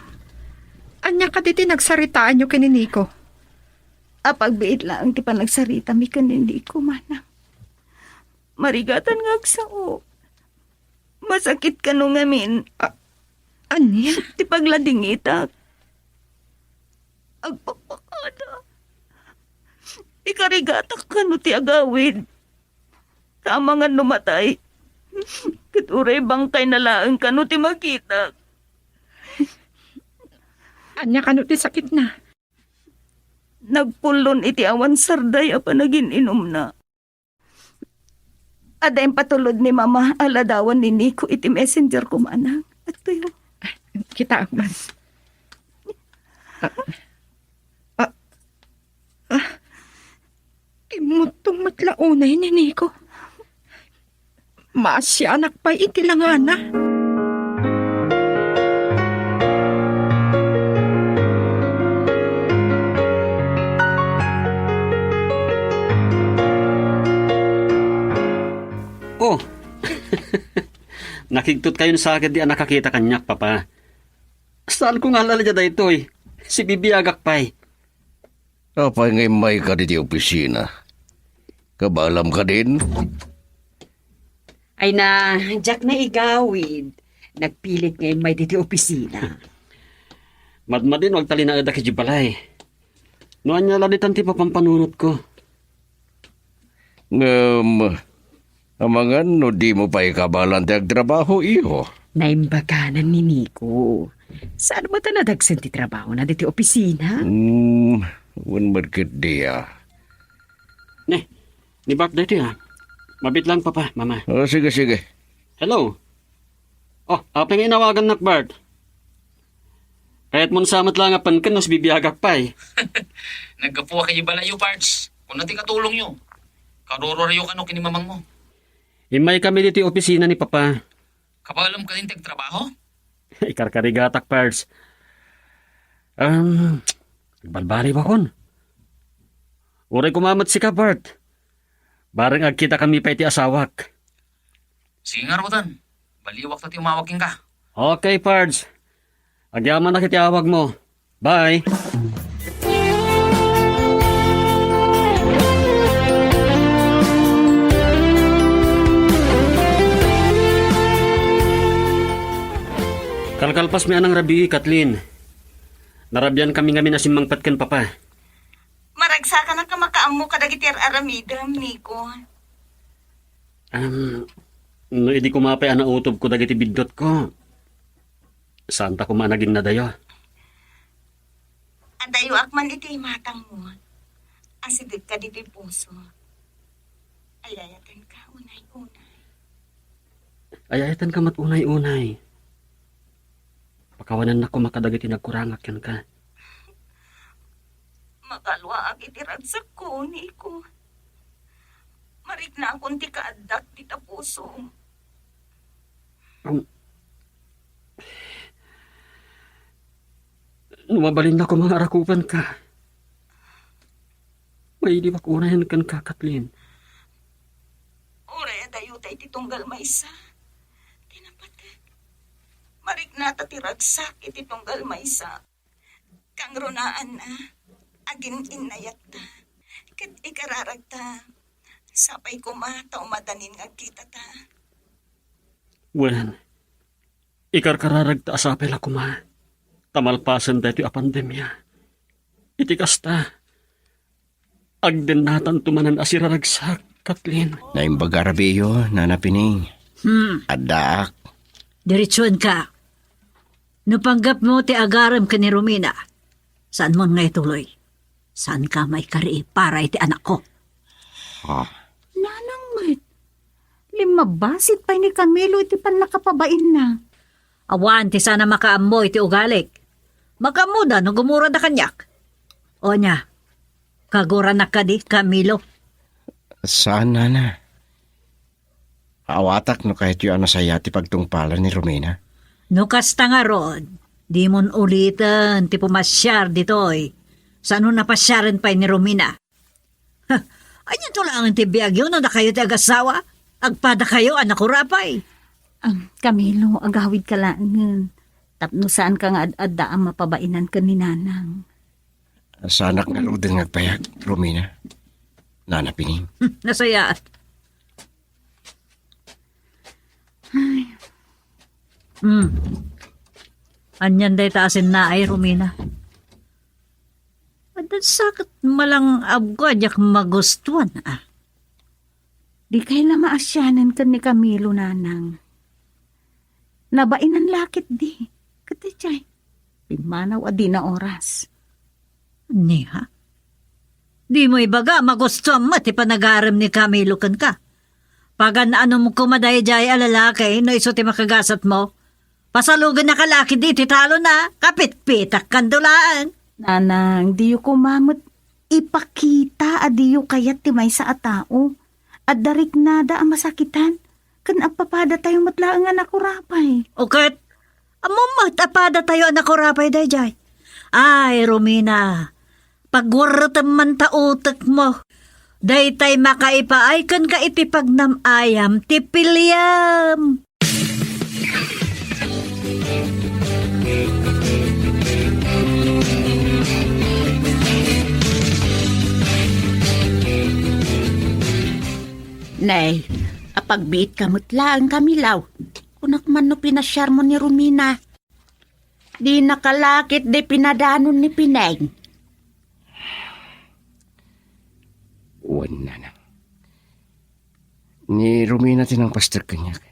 Ania kadi ti nagsaritaanyo ken ni Nico? Apagbiit laeng ti panagsaritami ken ni Nico, manang. Marigatan nga agsao. Masakit kano ngamin. A-, ania? Ti pagladingitak. Agpakpakada. Ikarigatak kano ti agawid. Ta amangan no matay, ket uray bangkayna laeng kano ti makitak. Ania kano ti sakitna? Nagpullon iti awan sarday a panagin-inumna. Adda impatulod ni Mama a ladawan ni Nico iti messenger ko, manang. Adtoyo. Kitaak man. Ah, ah, ah. Kimmutto met la unay ni Nico. Maasianak pay iti langana. Oh. Nakigtot kayon sa ket di a nakakita kaniak, Papa. Saanko nga alala daytoy. Sibibiagak pay. Apay nga immayka diti opisina? Kabaelam kadin? Ay na, diak na igawid. Nagpilit nga immay diti opisina. Madmadin no agtalinaedak idiay balay. No ania la ditan ti papampanunotko. Ngem, amangan no dimo pay kabaelan ti agtrabaho, iho? Naimbaganan ni Nico. Saan met a nadagsen ti trabahona diti opisina? Hmm, wen met ketdi a. Ne, ni Bart daytoy a. Mabiit lang, Papa, Mama. Oh, sige, sige. Hello. Oh, apay nga inawagannak, Bart? Kayatmon sa met la nga penken no sibibiagak pay. Naggapuak idiay balayyo, Pards. Kuna ti katulongyo? Karuruaryo kano ken ni mamangmo? Immaykami ditoy opisina ni Papa. Kabaelam kadin ti agtrabaho? Ikarkarigatak, Pards. Um, agbalbaliwakon. Uray koma met sika, Bart. Bareng agkitakami pay ti asawak. Sige ngaruden. Baliwakto ti umawag kenka. Okay, Pards. Agyamanak iti awagmo. Bye. Kalkalpasmi a nangrabii, Kathleen. Narabiankami ngamin a simmangpet ken Papa. Maragsakanak a makaammo kadagiti ar-aramidem, Nico. Am, no idi koma pay a nautobko dagiti biddutko, saanta koma a naginnadayo. Adayoak man iti imatangmo. Asideg kadi ti puso. Ay-ayatenka unay-unay. Ay-ayatenka met unay-unay. Pakawanennak koma kadagiti nagkurangak kenka. Makalwaak iti ragsakko, Nico. Mariknakon ti kaaddak dita pusom. Um, no mabalinna koma nga arakupanka, mailiwak unayen kenka, Kathleen. Uray adayo tay ti tunggal maysa ti napateg. Mariknata ti ragsak iti tunggal maysa. Kangrunaanna, agin-innayatta, ket ikararagta, sapay koma ta umadanin nga agkitata. Wen, ikarkararagta a sapay la koma, ta malpasen daytoy a pandemia. Iti kasta, agdennatanto manen a siraragsak, Kathleen. Naimbag a rabiiyo, Nana Pining. Hmm. Addaak. Diretsuenka. No panggepmo ti agarem ken ni Romina, saanmon nga ituloy. Saanka maikari para iti anakko. Ha? Nanang met, limmabasit pay ni Camilo iti pannakapabainna. Awan ti saan a makaammo iti ugalik. Makaammoda no gumurada kaniak. O ania, kaguranak kadi, Camilo? Saan, Nana. Awatak no kayatyo a nasayaat ti pagtungpalan ni Romina. No kasta ngarud, dimon uliten ti pumasiar ditoy. Saan no napasiaren pay ni Romina? Ha, aniato laengen ti biagyo no dakayo ti agasawa? Agpadakayo a nakurapay. Am, Camilo, agawidka laengen. Tapno saanka nga ad-adda a mapabainan ken ni Nanang. Saanak ngaruden nga agpayag, Romina. Nana Pining. Hmm, nasayaat. Ay. Hmm. Anian dayta a sinnaay, Romina? Adda sakit malang abgo a diak magustuan, ah. Dikay la maasianen ken ni Camilo, Nanang. Nabainan la ketdi. Ket daydiay, pimmanaw a dina oras. Ania? Dimo ibaga a magustuam met ti panagarem ni Camilo kenka. Pagan-anom koma daydiay a lalaki no isu ti makagasatmo. Pasalugennaka la ketdi iti talon a kapitpitakkanto laeng. Nanang, diyo koma met ipakita a diyo kayat ti maysa a tao. Adda riknada a masakitan, ken appapadatayo met laeng a nakurapay. O ket, ammom met a padatayo a nakurapay daydiay. Ay, Romina, pagwarretem man ta utekmo. Daytay makaipaay kenka iti pagnam-ayam ti piliam. Nay, apagbiitka met laeng, Camilo. Kunak man no pinasiarmo ni Romina. Dinaka la ketdi pinadanon ni Pineng. Wen, Nanang. Ni Romina ti nangpaster kaniak.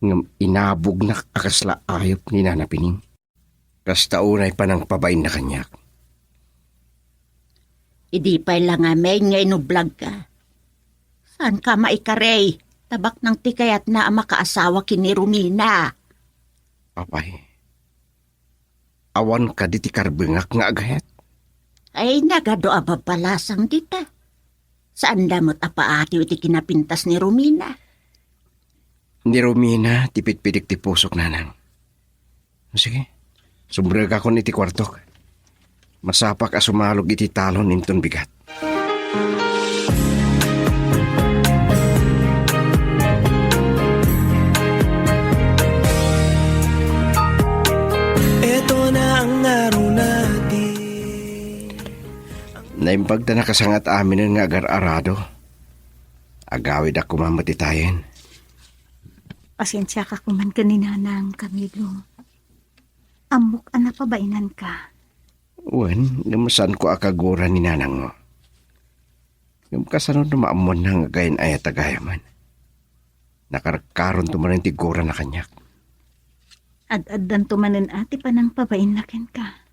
Ngem inabognak a kasla ayup ni Nana Pining. Kasta unay panangpabainna kaniak. Idi pay la ngamin nga inublagka. Saanka maikari, ta baknang ti kayatna a makaasawa ken ni Romina. Apay, awan kadi ti karbengak nga agayat? Ay, nagadu a babalasang dita. Saanda met a paatiw iti kinapintas ni Romina. Ni Romina ti pitpidik ti pusok, Nanang. Sige, sumrekakon iti kuartok. Masapak a sumalog iti talon inton bigat. Eto na ang ngaruna ti Naimbag ta nakasangat aminen nga agar-arado. Agawidak koma met itayen. Pasensiaka koman ken ni Nanang, Camilo. Ammok a napabainanka. Wen, ngem saanko a kagura ni Nanangmo. Ngem kasano no maammoanna nga agayan-ayat a gayamen? Nakarkaronto manen ti gurana kaniak. Ad-addanto manen a ti panangpabainna kenka.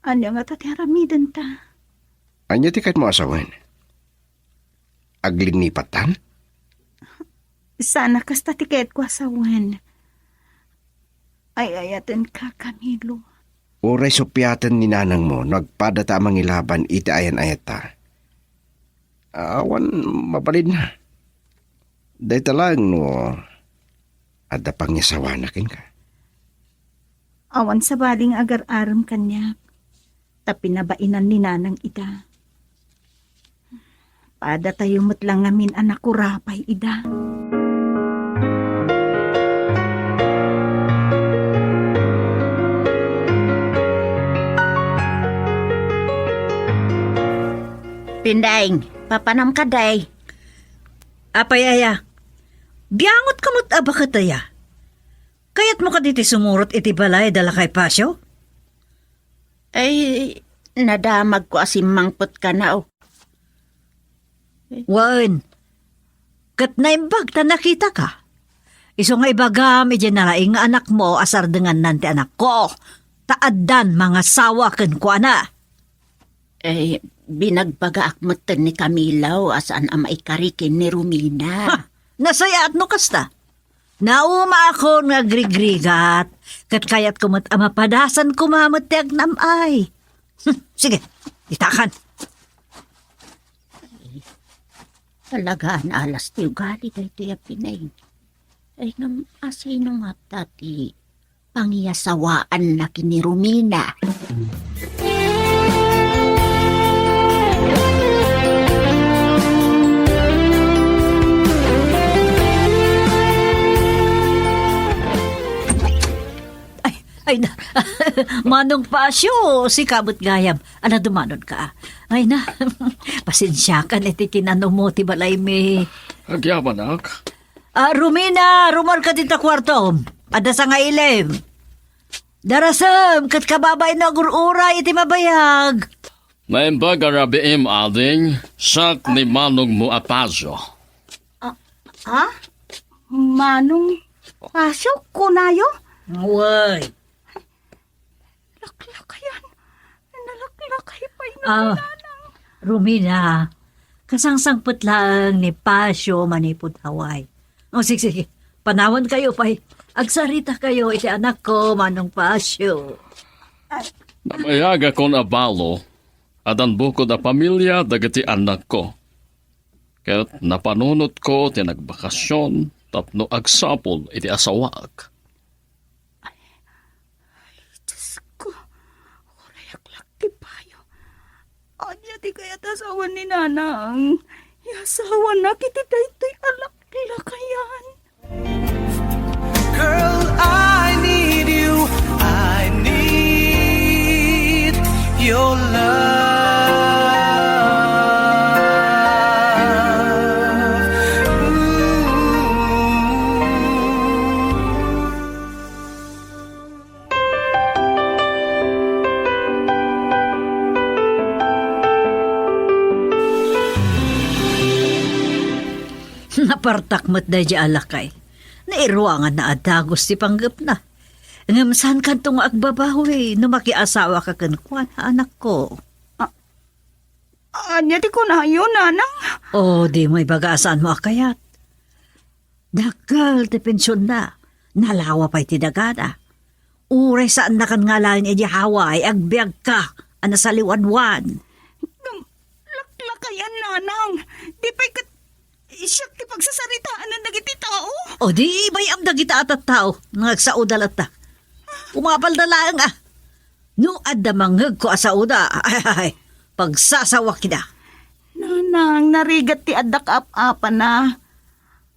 Ania ngata ti aramidenta? Ania ti kayatmo a sawen? Aglinipattan? Saan a kasta ti kayatko a sawen. Ay-ayatenka, Camilo. Uray suppiaten ni nanangmo no agpadata a mangilaban iti ayan-ayatta. Awan mabalinna. Dayta laeng no adda pangiasawana kenka. Awan sabali nga agar-arem kaniak, ta pinabainan ni nanang ida. Padatayo met la ngamin a nakurapay ida. Pindaing, papanam ka, day? Apay aya? Biangot ka met a baket aya? Kayatmo kadi ti sumurot iti balay da lakay Pasio? Ay, nadamagko a simmangpet kana, oh. Wen, ket naimbag ta nakitaka. Isu nga ibagam idiay nalaing nga anakmo a sardengannan ti anakko, ta addan mangasawa kenkuana. Eh, binagbagaak metten ni Camilo a saan a maikari ken ni Romina. Ha! Nasayaat no kasta. Naumaakon nga agrigrigat, ket kayatko met a mapadasan koma met ti agnam-ay. Hmm, sige, itakan. Talaga, naalas ti ugali daytoy a Pinay. Ay, ngem asino ngata ti pangiyasawaanna ken ni Romina? Ay, ay na. Manong Pasio, sika met gayam. Ala, dumanonka. Ay na. Pasensiakan iti kinanum ti balaymi. Agyamanak. Ah, Romina, rumarka dita kuartom. Adda sangailim. Darasem, ket kababain no agur-uray iti mabayag. Naimbag a rabiim, ading, siak ni manongmo a Pasio. Ah, ha? Manong Pasio, kunayo? Wen. Laklakayan. Nalaklakay pay no. Ah, Romina, kasangsangpet laeng ni Pasio manipud Hawaii. O, sige, sige. Panawankayo pay. Agsaritakayo iti anakko, Manong Pasio. Nabayagakon a balo, addan bukod a pamilia dagiti anakko. Ket napanunotko ti nagbakasyon tapno agsapul iti asawaak. Ay, Diosko, urayak lak ti payo. Ania ti kayat a sawen ni Nanang? Yasawanak iti daytoy a laklakayan. Girl, I need you. I need your love. Ooh. Napartak met daydi a lakay. Nairuanganna a dagus ti panggepna. Ngem saan kanto nga agbabawi no makiasawaka kenkuana, anakko. A-, ania ti kunayo, Nanang? O, dimo ibaga a saanmo a kayat. Dakkel ti pensionna. Nalawa pay ti dagana. Uray saannakan nga alaen idiay Hawaii, agbiagka a nasaliwanwan. Ngem, laklakayan, Nanang. Di pay ket siak ti pagsasaritaanan dagiti tao. O, di ibayam dagita a tattao nga agsaoda latta. Umapalda laeng, a. No adda mangngegko a saoda, ay, ay, ay, pagsasawak ida. Nanang, narigat ti adda kaap-apana.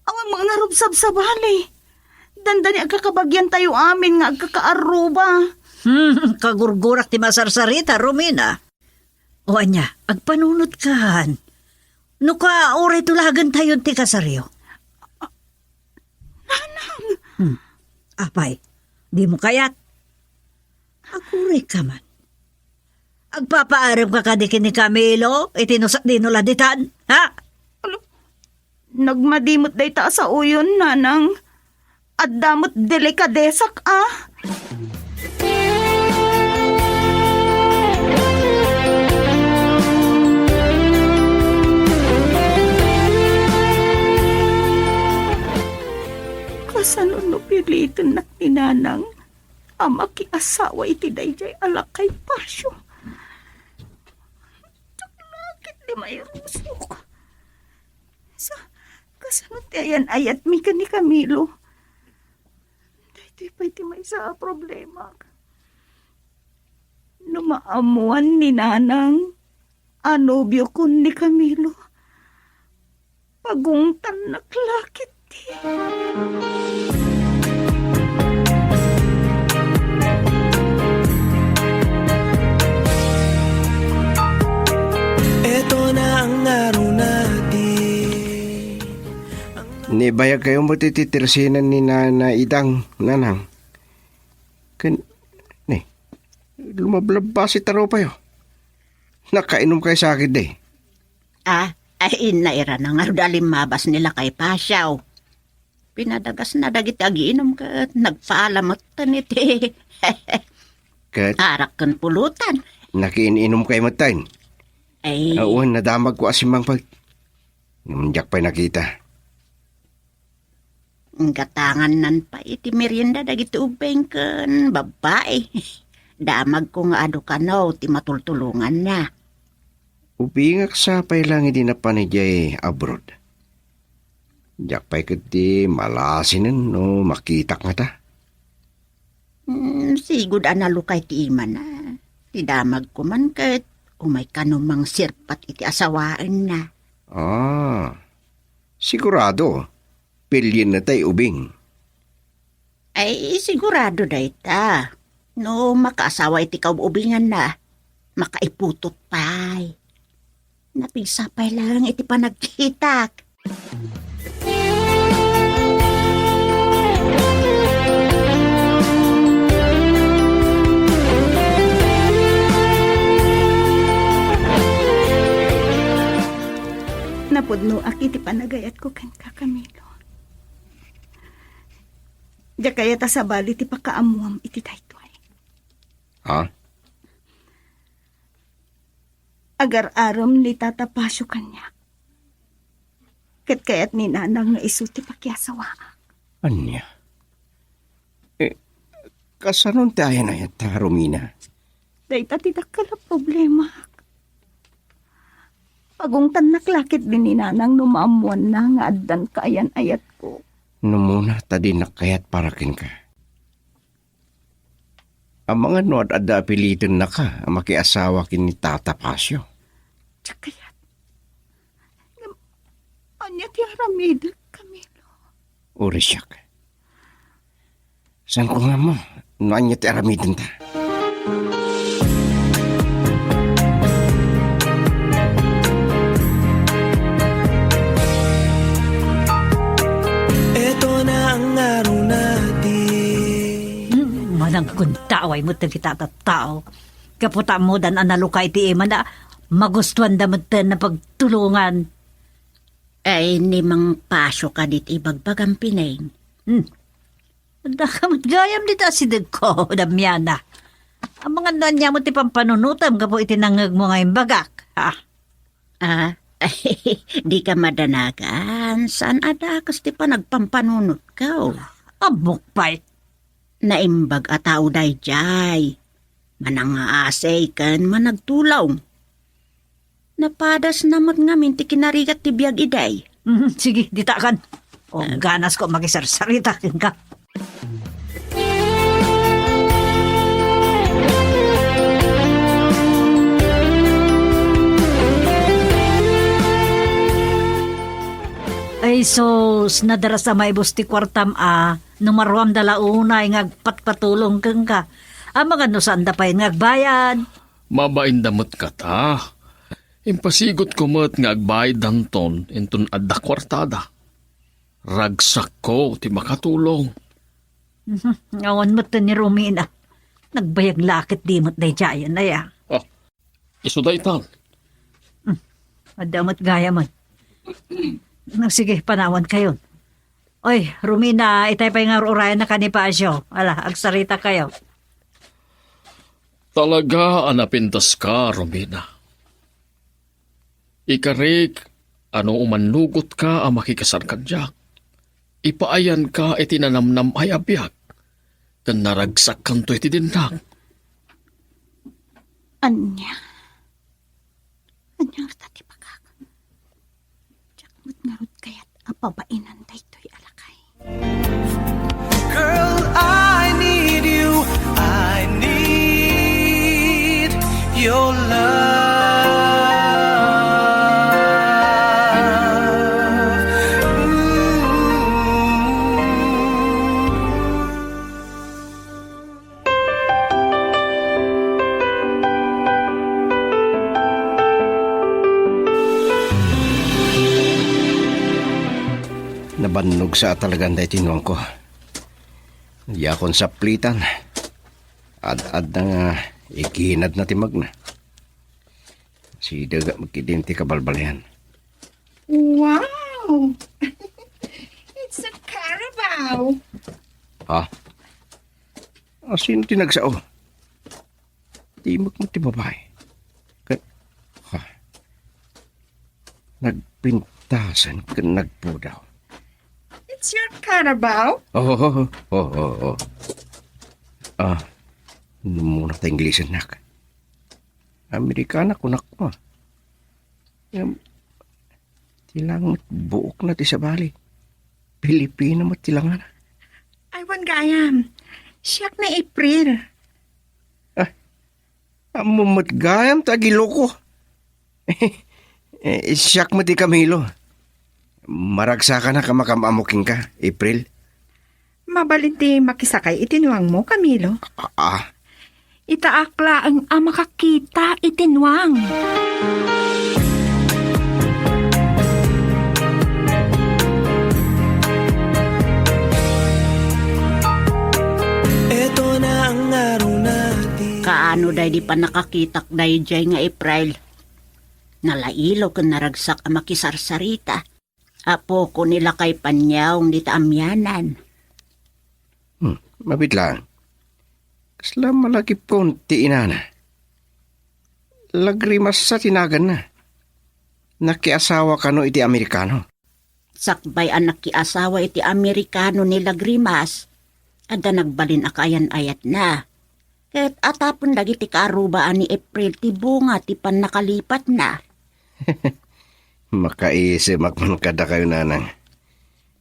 Awan met ngarud sabsabali. Dandani agkakabagiantayo amin nga agkakaarruba. Hmm, kagurgurak ti masarsarita, Romina. O ania, agpanunotkan. No ka, uray tulagentayon ti kasaryo. Nanang! Hmm. Apay, dimo kayat? Agurayka man. Agpapaaremka kadi ken ni Camilo iti no sa-, dino la ditan, ha? Alo, nagmadi met dayta a saoyon, Nanang. Adda met delikadesak, a. Nanang a makiasawa iti daydiay a lakay Pasio. Diak lakay ti mairusok. Sa, kasano ti ayan-ayatmi ken ni Camilo? Daytoy pay ti maysa a problema. No maammuan ni Nanang a nobiokon ni Camilo, pagungtannak la ketdi. Eto na ang ngaruna ti Ni bayag kayo mo ti titirsinan ni Nana Idang, Nanang. Ken, ni, lumablabbas iti tarupayo. Nakainom kayo sa akin, di? Ah, ay, inna ira na nga da limmabas ni lakay Pasiaw. Pinadagasna dagiti agiinom ket nagpaalam metten iti Ket arak ken pulutan. Nakiin-inom kayo metten. Ay. Awan, nadamag ko a simmangpet. Ngem diak pay nakita. Gatangannan pay iti merienda dagiti ubbing ken babbai. Damagko nga adu kano ti matultulonganna. Ubingak sa pay lang idi napan idiay abroad. Diak pay ketdi malasinen no makitak ngata. Mm, sigud a nalukay ti imana. Ti damagko man ket umay kano mangsirpat iti asawaenna. Ah, sigurado, pilienna tay ubing. Ay, sigurado dayta. No makaasawa iti kaub-ubinganna, makaiputot pay. Napigsa pay lang iti panagkitak. Napudnoak iti panagayatko kenka, Camilo. Diak kayat a sabali ti pakaammoam iti daytoy. Ha? Agar-arem ni Tata Pasio kaniak. Ket kayat ni Nanang nga isu ti pakiasawaak. Ania? Eh, kasanon ti ayan-ayatta, Romina? Dayta ti dakkel a problemaak. Pagungtannak la ketdi ni Nanang no maammoanna nga addan kaayan-ayatko. Numuna ta dinak kayat para kenka. Amangan no ad-adda a pilitennaka a makiasawa ken ni Tata Pasio. Diak kayat. Ngem, ania ti aramidek, Camilo? Uri siak. Saanko nga ammo no ania ti aramidenta. Eto na ang ngaruna ti Hmm, managkuntaaway met dagiti tattao. Gapu ta ammodan a nalukay ti imana, magustuanda metten a pagtulongan. Ay, ni Mang Pasio kadi ti ibagbagam, Pineng? Hmm. Adda ka met gayam dita asidegko, Damiana. Amangan no ania met ti pampanunotem gapu iti nangngegmo nga imbagak, ha? Ah, dika madanagan, saan a dakes ti panagpampanunotko. Ammok pay. Naimbag a tao daydiay. Manangngaasi ken managtulong. Napadasna met ngamin ti kinarigat ti biag idi. Mhm, sige, ditakan. O, ganasko a makisarsarita kenka. Ay sus, nadaras a maibus ti kuartam a, no maruamda la unay nga agpatpatulong kenka. Amangan no saanda pay nga agbayad. Mabainda met kata. Impasigotko met nga agbayaddanton inton adda kuartada. Ragsakko ti makatulong. Mhm. Awan met ni Romina. Nagbayag la ketdi met daydiayen aya. Ah, isu daytan. Hmm. Adda met gayamen. No, sige, panawankayon. Oy, Romina, itay pay nga ur-urayan na ka ni Pasio. Ala, agsarita kayo. Talaga a napintaska, Romina. Ikarik a no umannugotka a makikasar kadiak, ipaayanka iti nanamnam-ay a biag. Ken naragsakkanto iti dinnak. Ania? Ania ngata ti bagak? Diak met ngarud kayat a pabainan daytoy a lakay. Girl, I need you. I need your love. Mm. Nabannog sa talagan daytoy nuangko. Diakon saplitan. Ad-adda nga iginadna ti magna. Sidega met ketdin ti kabalbaliwan. Wow! It's a carabao! Ha? Asino ti nagsao? Timek met ti babai. Ket, ha? Nagpintasan ken nagpudaw. It's your carabao? Oh, oh, oh, oh, oh. Ah, muna ta Inglesen, nak. Amerikana, kunak mo. Ngem, ti langit buokna ti sabali. Pilipino met ti langana. Aywan gayam. Siak ni April. Ah, ammo met gayam ta agiloko. Eh, siak met ti Camilo. Maragsakanak a makam-ammo kenka, April. Mabalin ti makisakay iti nuangmo, Camilo? Ah, ah. Itaak laeng a makakita iti nuang. Eto na ang araw natin. Kaano daydi pannakakitak daydiay nga April? Nalailo ken naragsak a makisarsarita. Apoko ni lakay Panyawng dita amianan. Hmm, mabit lang. Kasla malagipkon ti inana. Lagrimasa ti naganna. Nakiasawa kano iti Amerikano. Sakbay a nakiasawa iti Amerikano ni Lagrimas, adda nagbalin a kaayan-ayatna. Ket atapen dagiti kaarrubaan ni April ti bunga ti pannakalipatna. Makaisemak man kadakayo, Nanang.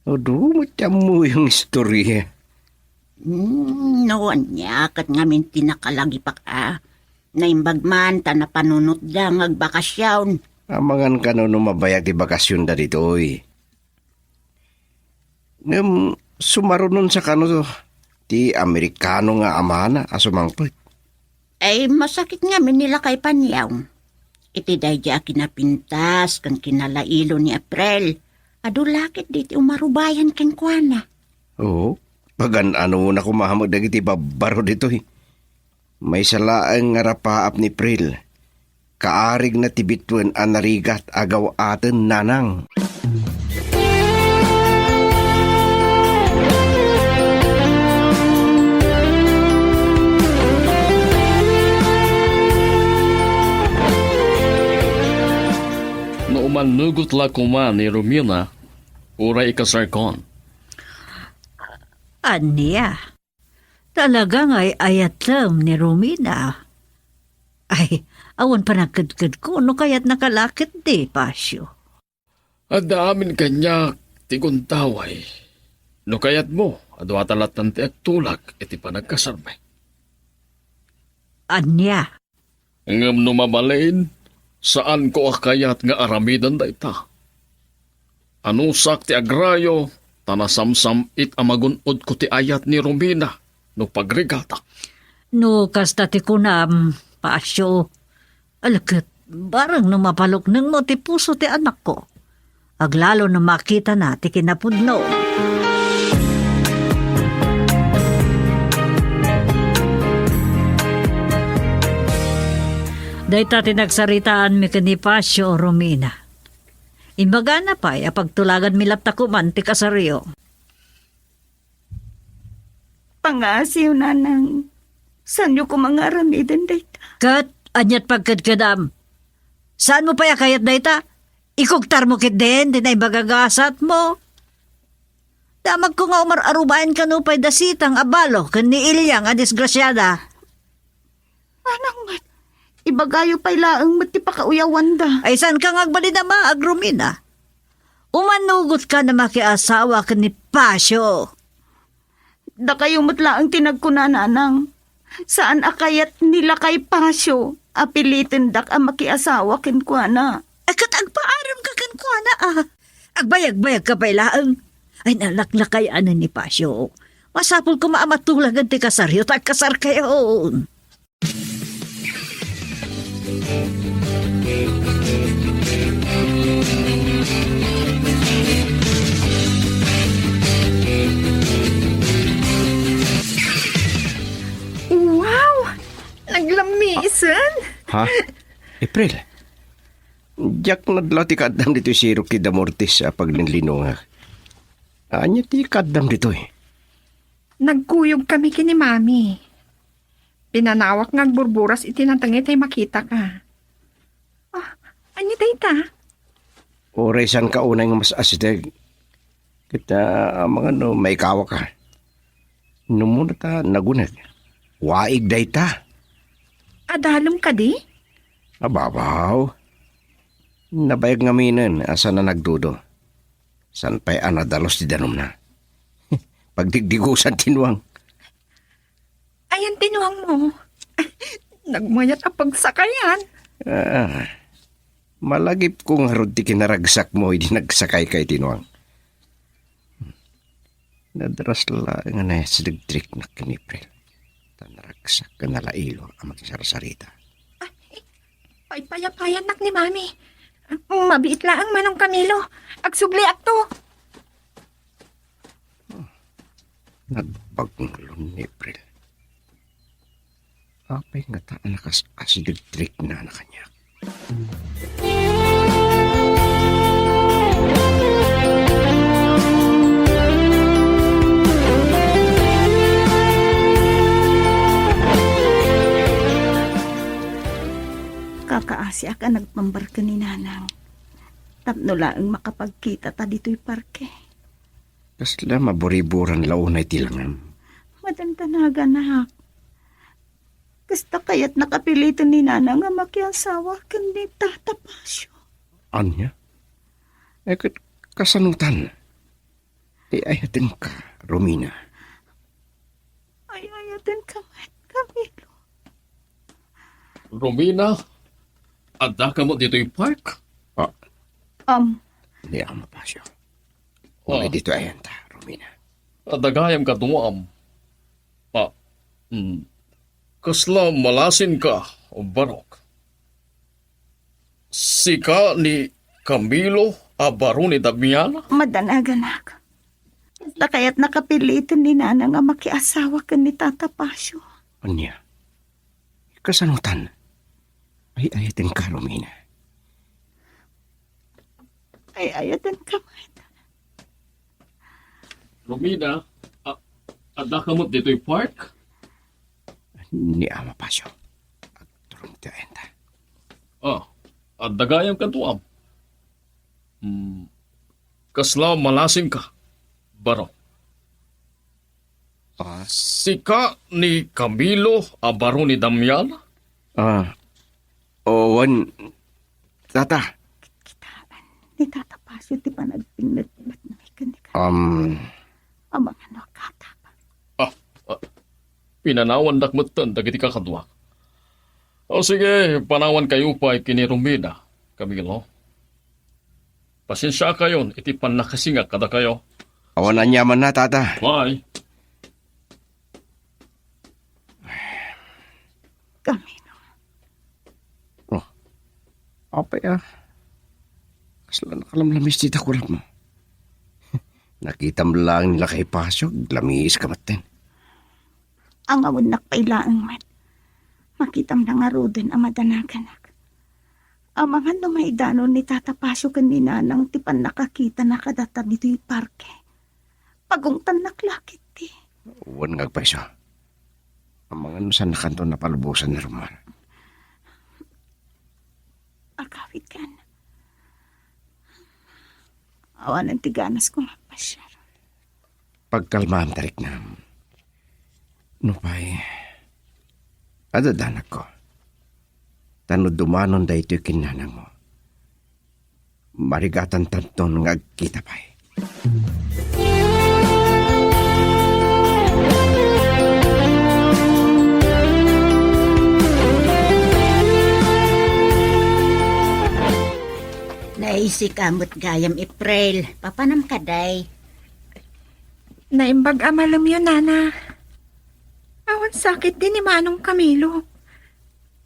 Adu met ti ammoyo nga istoria. Hmm, no, ania ket ngamin ti nakalagipak a. Naimbag man ta napanunotda nga agbakasyon. Amangan kano no mabayag ti bakasyonda ditoy. Ngem sumarunonsa kano ti Amerikano nga amana a sumangpet? Ay, masakit ngamin ni lakay Panyawng. Iti daydi a kinapintas ken kinalailo ni April, adu la ketdi ti umarubayan kenkuana. Oo, pagan-anona koma met dagiti babbaro ditoy. Maysa laeng nga rapaap ni April. Kaarigna ti bituen a narigat a gaw-aten, Nanang. No umannugot la koma ni Romina, uray ikasarkon. Ania? Talaga nga ay-ayatem ni Romina. Ay, awan panagkedkedko no kayatnaka la ketdi, Pasio. Adda amin kaniak ti gundaway. No kayatmo, adu ta lattan ti agtulag iti panagkasarmi. Ania? Ngem no mabalin, saanko a kayat nga aramiden dayta. Anusak ti agrayo, ta nasamsam-it a magun-odko ti ayat ni Romina no pagrigatak. No kasta ti kunam, Pasio, ala ket, bareng no mapaluknengmo ti puso ti anakko. Aglalo no makitana ti kinapudno. Dayta ti nagsaritaanmi ken ni Pasio, Romina. Imbagana pay a pagtulaganmi latta koman ti kasaryo. Pangaasiyo, Nanang. Saanyo koma nga aramiden dayta? Ket aniat pagkedkedam? Saanmo pay a kayat dayta? Ikuktarmo ketdin ti naimbag a gasatmo. Damagko nga umar-arubaen kano pay da Sitang a balo ken ni Ilyang a disgrasiada. Manang met, ibagayo pay laeng met ti pakauyawanda. Ay, saanka nga agbalin a maag, Romina? Umanugotka na makiasawa ken ni Pasio. Dakayo met laeng ti nagkuna, Nanang. Saan a kayat ni lakay Pasio a pilitendak a makiasawa kenkuana. Ay, ket agpaaremka kenkuana, a. Agbayagbayagka pay laeng. Ay, nalaklakayanen ni Pasio. Masapul koma a matulagan ti kasaryo ta agkasarkayon. Wow! Naglammisan! Ha? April? Diak nadlaw ti kaaddam ditoy sirok ti Damortis a paglinlinunga. Ania ti kaaddam ditoy? Nagkuyog kami ken ni Mami. Pinanawak nga agburburas iti natengngay tay makitaka. Ah, ania dayta? Uray saanka unay nga mas asideg. Ket, ah, amangan no maikawaka. Numuna ta naguneg. Waig dayta. Adalem kadi? Ababaw. Nabayag ngaminen a saan a nagdudo. Saan pay a nadalus ti danumna. Pagdigdigusan ti nuang. Ayan ti nuangmo. Nagmayat a pagsakayan. Ah, malagipko ngarud ti kinaragsakmo idi nagsakayka iti nuang. Nadras laeng a nasidegtriknak ken ni April. Ta naragsak ken nalailo a makisarsarita. Ay, paypayapayannak ni Mami. Mabiit laeng, Manong Camilo. Agsubliakto. Nagbagngulon ni April. Apay ngata a nakas-asidegtrikna kaniak? Kakaasiak a nagpambarka ni Nanang tapno laeng makapagkitata ditoy parke. Kasla maburiburan la unay ti langam? Madandanaganak. Kasta kayatnak a piliten ni Nanang a makiasawa ken ni Tata Pasio. Ania? Eh, ket kasanotan? Ay-ayatenka, Romina. Ay-ayatenka met, Camilo. Romina, addaka met ditoy park? Ah. Um. Ni Ama Pasio. Ah. Unay ditoy ayanta, Romina. Adda gayam kano, Am. Ah, mm. Kasla malasinka, barok? Sika ni Camilo a baro ni Damiana? Madanaganak. Kasta kayatnak a piliten ni Nanang a makiasawa ken ni Tata Pasio. Ania? Kasanotan? Ay-ayatenka, Romina. Ay-ayatenka met. Romina, a-, addaka met ditoy park? Ni Ama Pasio. Agturong ti ayanta. Ah, adda gayam kano, Am. Hmm, kasla malasinka, baro? Ah. Sika ni Camilo a baro ni Damiana? Ah, o, wen, Tata. Kitkitaen ni Tata Pasio ti panagpinnetnetmi ken ni Camilo. Um. Amangan no agkaatap. Ah, ah, pinanawandak metten dagiti kakaduak. O sige, panawankayo pay ken ni Romina, Camilo. Pasensiakayon iti pannakasingak kadakayo. Awan aniamanna, Tata. Bye. Camilo. Oh, apay a? Kasla nakalamlamis ti dakulapmo. Nakitam laeng ni lakay Pasio, aglamiiska metten. Angawennak pay laeng met. Makitam la ngaruden a madanaganak. Amangan no maidanon ni Tata Pasio ken ni Nanang ti pannakakitana kadata ditoy parke. Pagungtannak la ketdi. Wen nga agpayso. Amangan no saannakanto napalubosan ni Roman. Agawidkan. Awanen ti ganasko nga agpasiar. Agkalmaam, tariknam. Nupay, adda danagko. Ta no dumanon daytoy ken nanangmo, marigatantanton nga agkita pay. Naisika met gayam, April. Papanam kadi? Naimbag a malemyo, Nana. Awan sakit di ni Manong Camilo.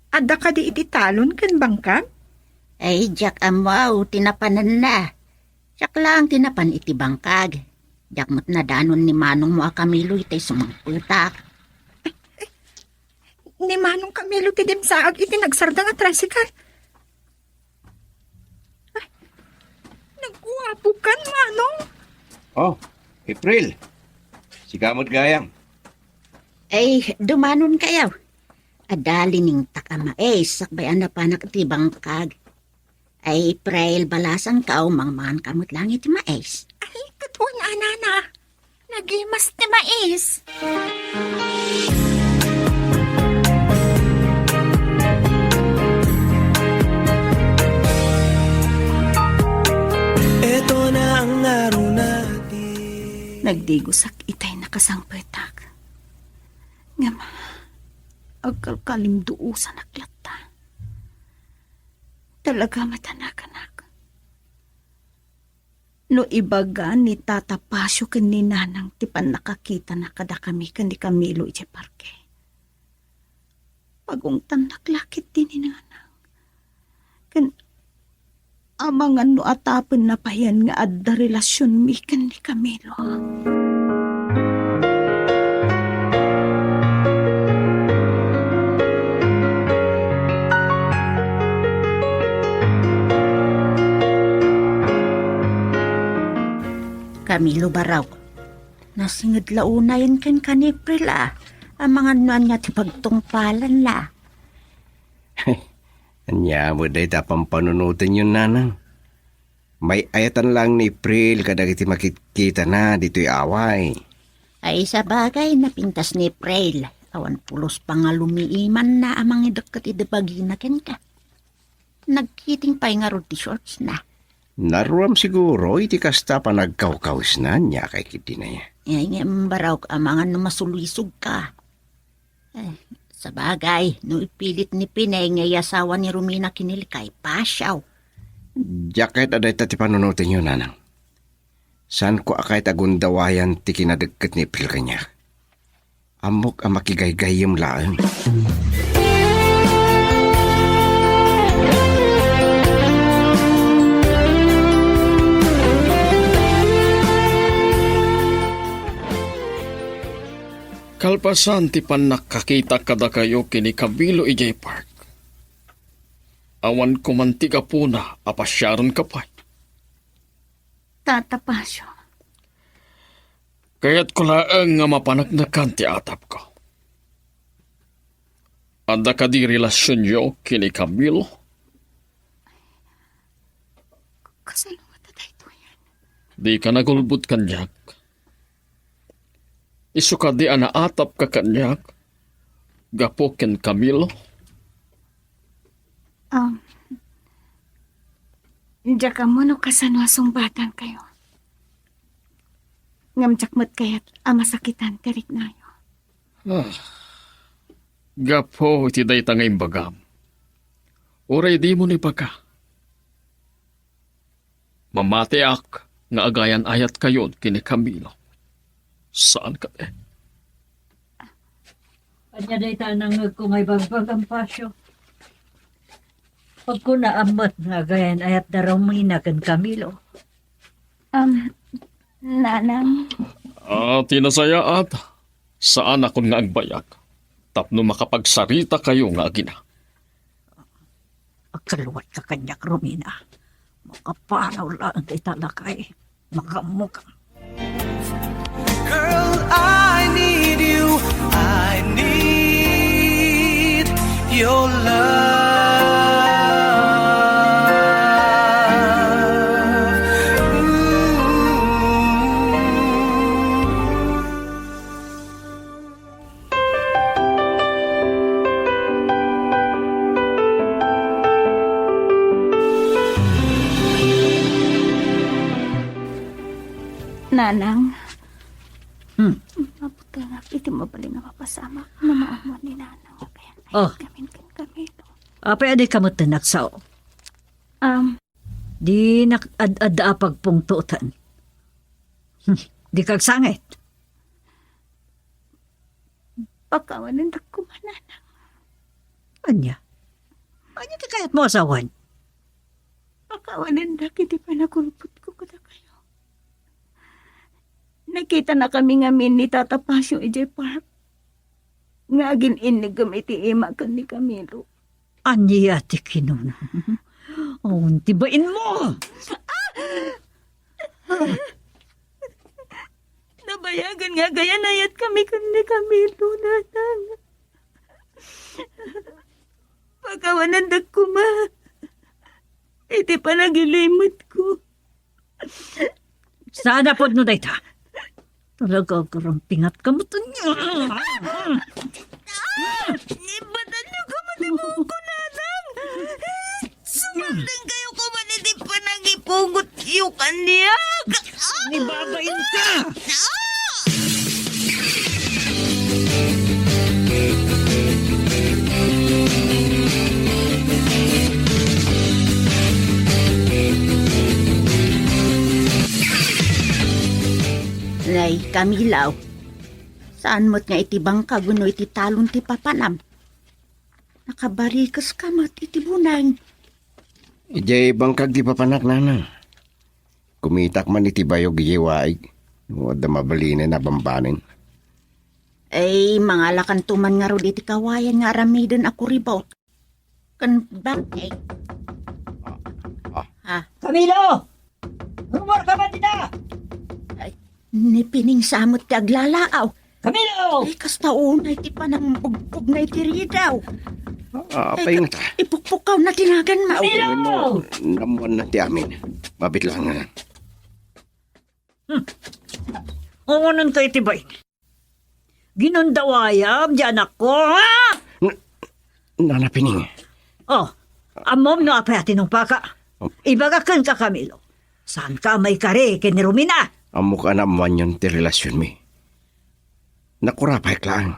Adda kadi iti talon ken bangkag? Ay, diak ammo ti napananna. Siak laeng ti napan iti bangkag. Diak met nadanon ni manongmo a Camilo itay sumangpetak. Ni Manong Camilo ti dimsaag iti nagsardeng a tricycle. Ay, nagguapokan, Manong. Oh, April. Sika met gayam. Ay, dumanonkayo. Adda liningtak a mais, sakbay a napanak iti bangkag. Ay, April, balasangkaw, mangmanganka met laeng iti mais. Ay, ket wen a, Nana. Nagimas ti mais. Eto na ang aruna di. Nagdigosak itay nakasangpetak. Ngem, agkalkalimduosanak latta. Talaga met a nakanak. No ibaga ni Tata Pasio ken ni Nanang ti pannakakitana kadakami ken ni Camilo idiay parke, pagungtannak la ketdi ni Nanang. Ken amangan no atapenna payen nga adda relasionmi ken ni Camilo. Camilo, Barok, nasinged la unayen kenka ni April a, amangan no ania ti pagtungpalanna. Ania met dayta pampanunotenyo, Nanang? May-ayatan laeng ni April kadagiti makitkitana ditoy away. Ay, sabagay, napintas ni April. Awan pulos pangalumiimanna a mangidekket idi bagina kenka. Nagkiting pay ngarud ti shortsna. Naruam siguro iti kasta panagkawkawisna, ania kay ketdin aya? Ay, ngem, Barok, amangan no masulisogka. Eh, sabagay, no ipilit ni Pinay nga iyasawa ni Romina ken ni Likay, pasiaw. Diak kayat a dayta ti panunotenyo, Nanang. Saanko a kayat a gundawayan ti kinadekket ni April kaniak. Ammok a makigaygayyem laeng. Kalpasan ti pannakakita kadakayo ken ni Camilo idiay park, awan koman ti gapuna a pasiarenka pay. Tata Pasio. Kayatko laeng nga mapaneknekan ti atapko. Adda kadi relasionyo ken ni Camilo? Kasano nga ta daytoyen? Dika nagulbod kaniak. Isu kadi a naatapka kaniak gapu ken Camilo? Um, diak ammo no kasano a sungbatankayo. Ngem diak met kayat a masakitan ti riknayo. Ah, gapu iti dayta nga imbagam, uray dimo ibaga, mamatiak nga agayan-ayatkayon ken ni Camilo. Saan kadi? Ania dayta a nangngegko nga ibagbagam, Pasio? Pagkunaam met nga agayan-ayat da Romina ken Camilo. Um, Nanang. Ah, ti nasayaat, saanakon nga agbayag tapno makapagsaritakayo nga agina. Agsaluatka kaniak, Romina. Makapanaw laeng dayta, lakay. Makaammoka. Girl, I need you. I need your love. Ooh. Nanang, Hmm. Mabutengak iti mabalin a mapasamak no maammuan ni Nanang a kayat Oh. Kami ken Camilo. Apay a dika met nagsao? Um, Dinak ad-adda a pagpungtotan. Hmm. Dika agsangit. Pakawanendak koma, Nanang. Ania? Ania ti kayatmo a sawen? Pakawanendak iti panagulbodko kadakayo. Nakitanakami ngamin ni Tata Pasio idiay park nga agin-innigem iti ima ken ni Camilo. Ania ti kinuna? Awan ti bainmo! Nabayagan nga agayanayatkami ken ni Camilo, Nanang. Pakawanendak koma iti panagilimetko. Saan a pudno dayta? Talaga, agarampingatka met. Ah! Ibatanyo koma ti buokko, Nanang! Sumardengkayo koma iti panangipugotyo kaniak! Ah! Ni babainka! Ah! Nay, Camilo, saan met nga iti bangkag wenno iti talon ti papanam? Nakabarikeska met iti buneng. Idiay bangkag ti papanak, Nanang. Kumitak man iti bayog idiay waig. No adda mabalinen a bambanen. Ay, mangalakanto man ngarud iti kawayan nga aramiden a kuribot. Ken bangkay. Ah, ah. Ha? Camilo! Rumor ka man dita! Ay, ni Pining sa met ti aglalaaw. Camilo! Ay, kasta unay ti panangbugbog na iti ridaw. Ah, ay, apay ngata? Ipukpukaw na ti nagan mo. Camilo! Namuan na ti amin. Mabitlangan. Hmm. Awanan ka iti bain. Ginundawayam, di anakko, ha? N-, Nana Pining. Oh, ammom no apay a tinungpaka? Ibaga kenka, Camilo. Saan ka a maikari ken ni Romina? Ammok a naammoanyon ti relasionmi. Nakurapayek laeng.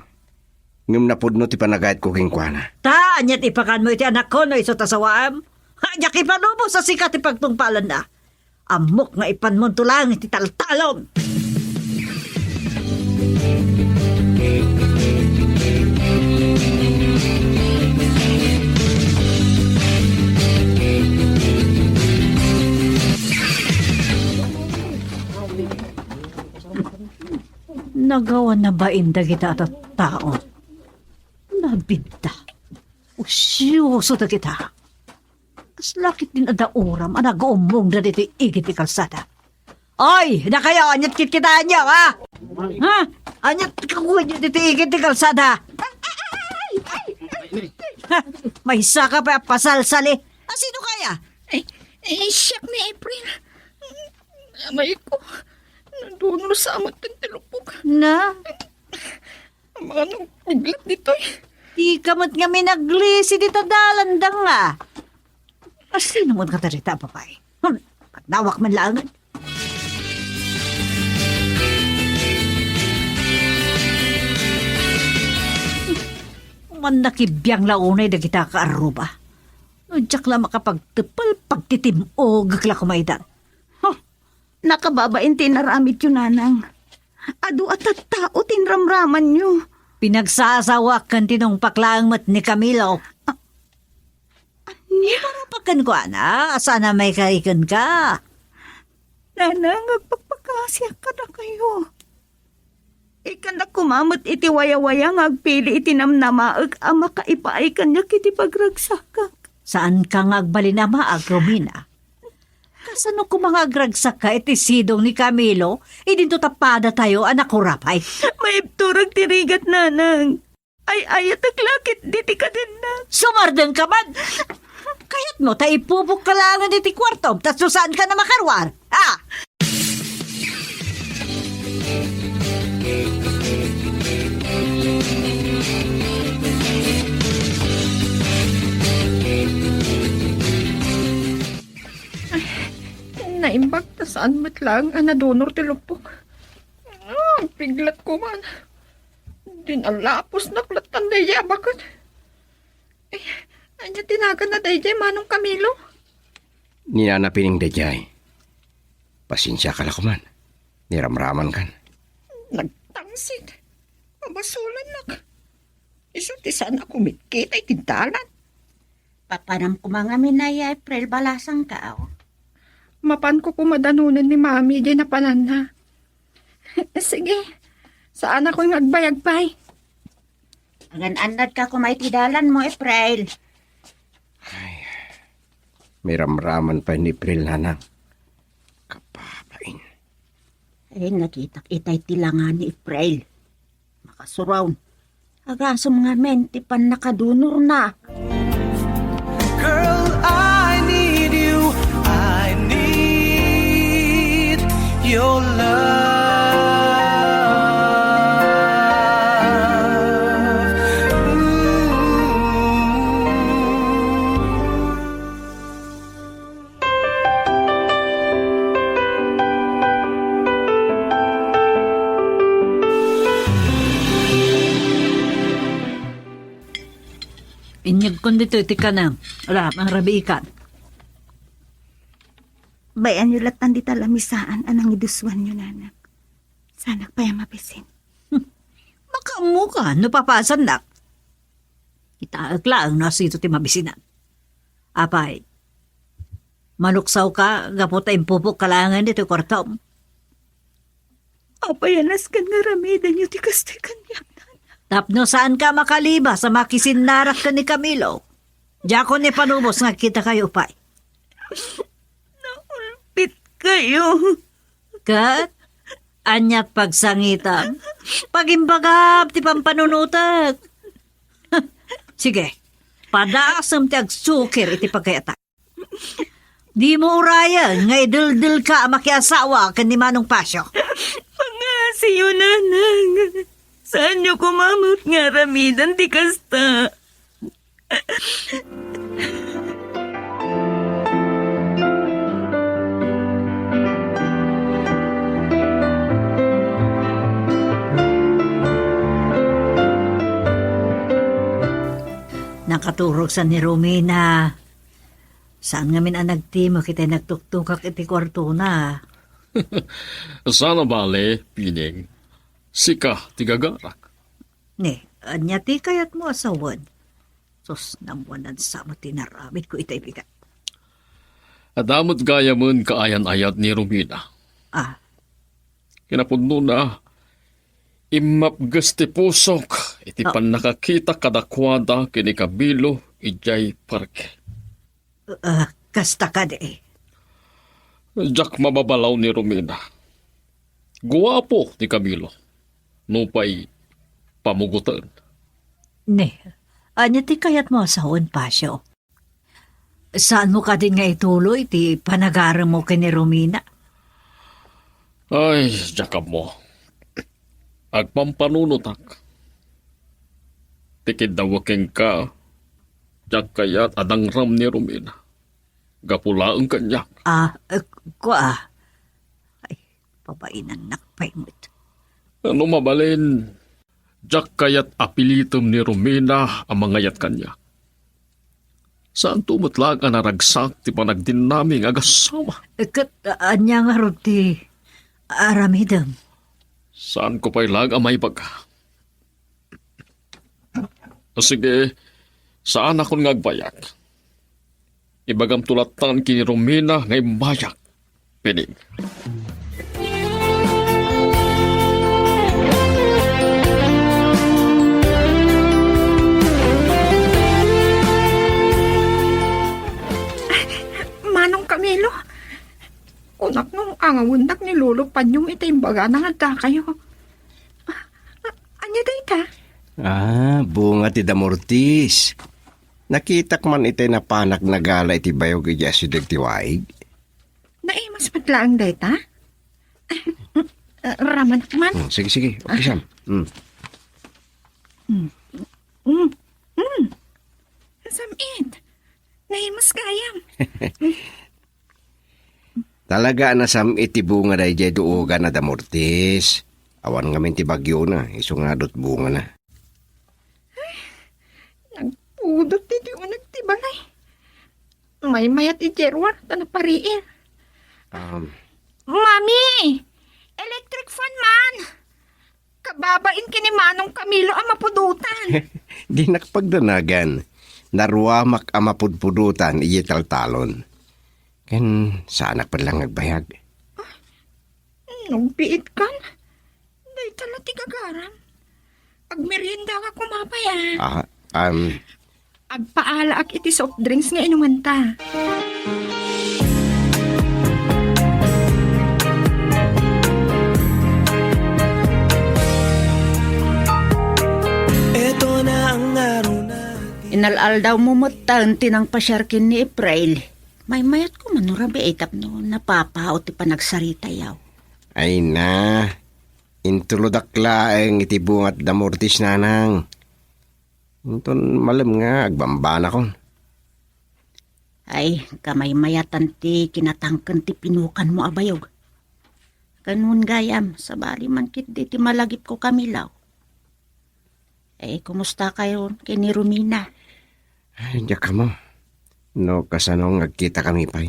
Ngem napudno ti panagayatko kenkuana. Ta, aniat ipakanmo iti anakko no isu ta sawaam? Ha, diak ipalubos a sika ti pagtungpalanna. Ammok nga ipanmonto laeng iti taltalon. Nagawan na bain dagita a tattao. Nabinta. Usyoso dagita. Kasla ketdin adda uram a nag-uummongda ditoy igid ti kalsada. Oy, dakayo, aniat kitkitaenyo, ha? Ha? Aniat kakuenyo ditoy igid ti kalsada? Ha? Maysa ka pay a pasalsali. A, sino kaya? Ay, ay, siak ni April. Amay ko, nadunor sa amat ti lupog. Na? Amangan no biglat ditoy. Dika met ngamin aglisi dita dalan, danga. A, sino met nga dayta a babai? Hmm, pagdawak man laengen. Mannakibiang la unay dagita a kaarruba. No diak la makapagtepel, pagtitim-ogek la koma itan. Huh! Nakababain ti inaramidyo, Nanang. Adu a tattao ti inramramanyo. Pinagsasawaak ken tinungpak laeng met ni Camilo. Ah, ania? Iparupak kenkuana a saan a maikari kenka. Nanang, agpakpakasiak kadakayo. Ikkannak koma met iti wayawaya nga agpili iti namnamaek a makaipaay kaniak iti pagragsakak. Saanka nga agbalin a maag, Romina. Kasano koma nga agragsakka iti sidong ni Camilo idinto ta padatayo a nakurapay? Maibturag ti rigat, Nanang. Ay-ayatek la ketdi ti kadenna. Sumardengka man! Kayatmo ta ipupokka laengen iti kuartom, ta no saanka a makaruar? Ah! Naimbag ta Saan met laeng a nadunor ti luppok. Ah, piglat ko man. Din alaposnak lattan daydi a baket. Eh, ania ti naganna daydi, Manong Camilo? Ni Nana Pining daydiay. Pasensiaka la koman. Niramramankan. Nagtangsit. Pabasolannak. Isu ti saan a kumitkita iti dalan. Papanam koma ngamin aya, April, balasangka, aw. Mapanko koma danonen ni Mami diay napananna. Sige, saan ako nga agbayag pay. Agan-annadka koma iti dalanmo, April. Ay, miramraman pay ni April, nanang. Kapapain. Ay, nakitak itay ti langa ni April. Makasuraw. Agasem ngamin ti pannakadunorna. Girl, I need you. I need your love. Ooh. Inyegkon ditoy ti kanem. Ala, mangrabiikan. Bay-anyo lattan dita lamisaan a nangidusuanyo, nanang. Saanak pay a mabisin. Hmm. Makaammoka no papasannak. Kitaek laeng no asino ti mabisinan. Apay, maluksawka gapu ta impupokka laengen ditoy kuartom? Apay a nasken nga aramidenyo ti kastoy kaniak, nanang? Tapno saanka a makalibas a makisinnarak ken ni Camilo. Diakon ipanubos nga agkitakayo pay. Naulpitkayo. Ket ania ti pagsangitam? Pagimbagam ti pampanunotek. Sige, padaasem ti agsukir iti pagkayata. Dimo urayen nga ideldelka a makiasawa ken ni Manong Pasio. Pangngasiyo, nanang. Saanyo koma met nga aramiden ti kasta. Nakaturogsan ni Romina. Saan ngamin a nagtimok itay nagtuktukak iti kuartona. Saan a bale, Pining. Sika ti gagarak. Ne, ania ti kayatmo a sawen? Sus, namwanan sa met ti inaramidko itay bigat. Adda met gayamen kaayan-ayat ni Romina. Ah. Kinapudnona, immapges ti pusok iti Ah. pannakakitak kadakuada ken ni Camilo idiay parke. Ah, kasta kadi. Diak mababalaw ni Romina. Guapo ni Camilo. Nupay pamugoten. Ne, ania ti kayatmo a sawen, Pasio? Saanmo kadin nga ituloy ti panagaremmo ken ni Romina? Ay, diak ammo. Agpampanunotak. Ti kiddawek kenka, diak kayat a dangram ni Romina. Gapu laeng kaniak. Ah, eh, kua. Ay, pabainannak pay met. No mabalin, diak kayat a pilitem ni Romina a mangayat kaniak. Saanto met laeng a naragsak ti panagdennami nga agassawa. Eh, ket, ah, ania ngarud ti aramidem? Saanko pay laeng a maibaga. Sige, saanakon nga agbayag. Ibagamto lattan ken ni Romina nga imbayag. Pining. Manong Camilo, kunak no angawennak ni Lolo Panyong iti imbagana nga addakayo. Ah, ania dayta? Ah, bunga ti damortis. Nakitak man itay napanak nagala iti bayog idiay asideg ti waig. Naimas met laeng dayta? Ah, ramanak man. Hmm, sige, sige. Umpisam. Hmm. Mm. Mm. Mm. Sam-it. Naimas gayam. Talaga a nasam-it ti bunga daydiay duogan a damortis. Awan ngamin ti bagyona, isu nga adut bungana. Nagpudot ti uneg ti balay. Maymayat idiay ruar ta napariir. Um, Mami! Electric fan man! Kababain ken ni Manong Camilo a mapudotan. Dinak pagdanagan. Naruamak a mapudpudotan idiay taltalon. Ken saanak pay la nga agbayag. Nagbiit kan? Dayta la ti gagaram. Agmerienda ka koma pay, a. Ah, um, Agpaalaak iti soft drinks nga inumanta. Inal-aldawmo metten ti nangpasiar ken ni April. Maymayatko man no rabii tapno napapao ti panagsaritayo. Ay na, intulodak laeng iti bungat damortis, nanang. Inton malem nga agbambanakon. Ay, kamaymayatan ti kinatangken ti pinukanmo a bayog. Kanon gayam, sabali man ketdi ti malagipko, Camilo. Ay, kumusta kayo ken ni Romina? Ay, diak ammo. No kasano nga agkitakami pay?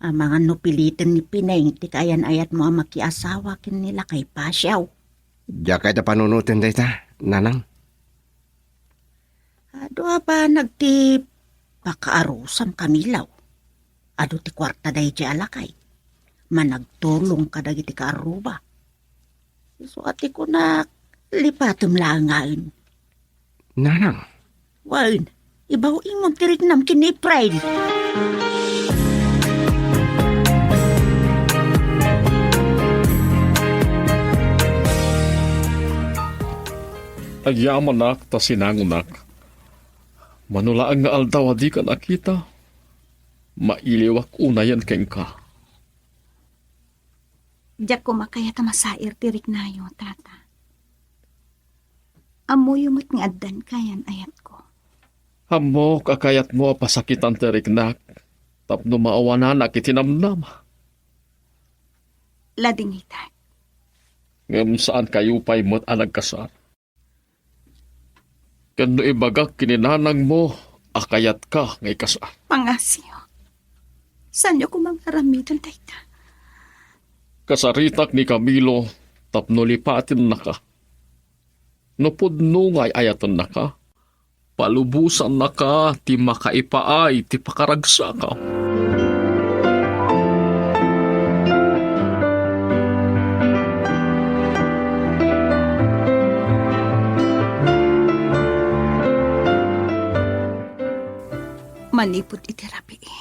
Amangan no piliten ni Pineng ti kaayan-ayatmo a makiasawa ken ni Lakay Pasiaw. Diak kayat a panunoten dayta, nanang. Adu a banag ti pakaarusam, Camilo. Adu ti kuarta daydiay a lakay. Managtulong kadagiti kaarruba. Isu a ti kunak, lipatem laengen. Nanang. Wen, ibaw-ingom ti riknam ken ni April. Agyamanak ta sinangonak. Mano laeng nga aldaw a dika nakita, mailiwak unayen kenka. Diak koma kayat a masair ti riknayo, Tata. Ammoyo met nga addan kaayan-ayatko. Ammok a kayatmo a pasakitan ti riknak tapno maawananak iti namnama. Ladingitak. Ngem saankayo pay met a nagkasar. Ken no ibagak ken ni nanangmo a kayatka nga ikasar. Pangasiyo. Saanyo koma nga aramiden dayta? Kasaritak ni Camilo tapno lipatennaka. No pudno nga ay-ayatennaka, palubosannaka ti makaipaay ti pakaragsakam. Manipud iti rabii,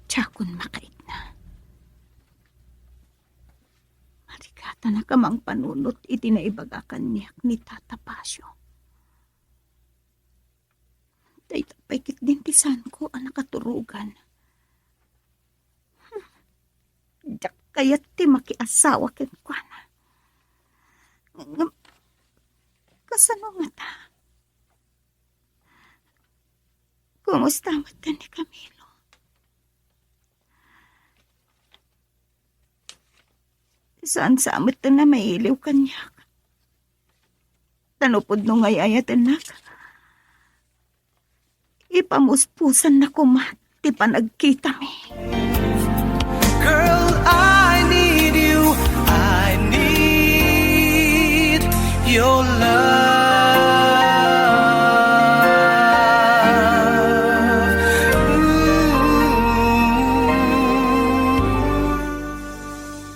diakon makaikna. Marigatanak a mangpanunot iti naibaga kaniak ni Tata Pasio. Dayta pay ketdin ti saanko a nakaturogan. Hmm. Diak kayat ti makiasawa kenkuana. Ngem, kasano ngata? Kumusta met ni Camilo? Saan sa met na mailiw kaniak. Ta no pudno nga ay-ayatennak, ipamuspusanna koma ti panagkitami. Girl, I need you. I need your love.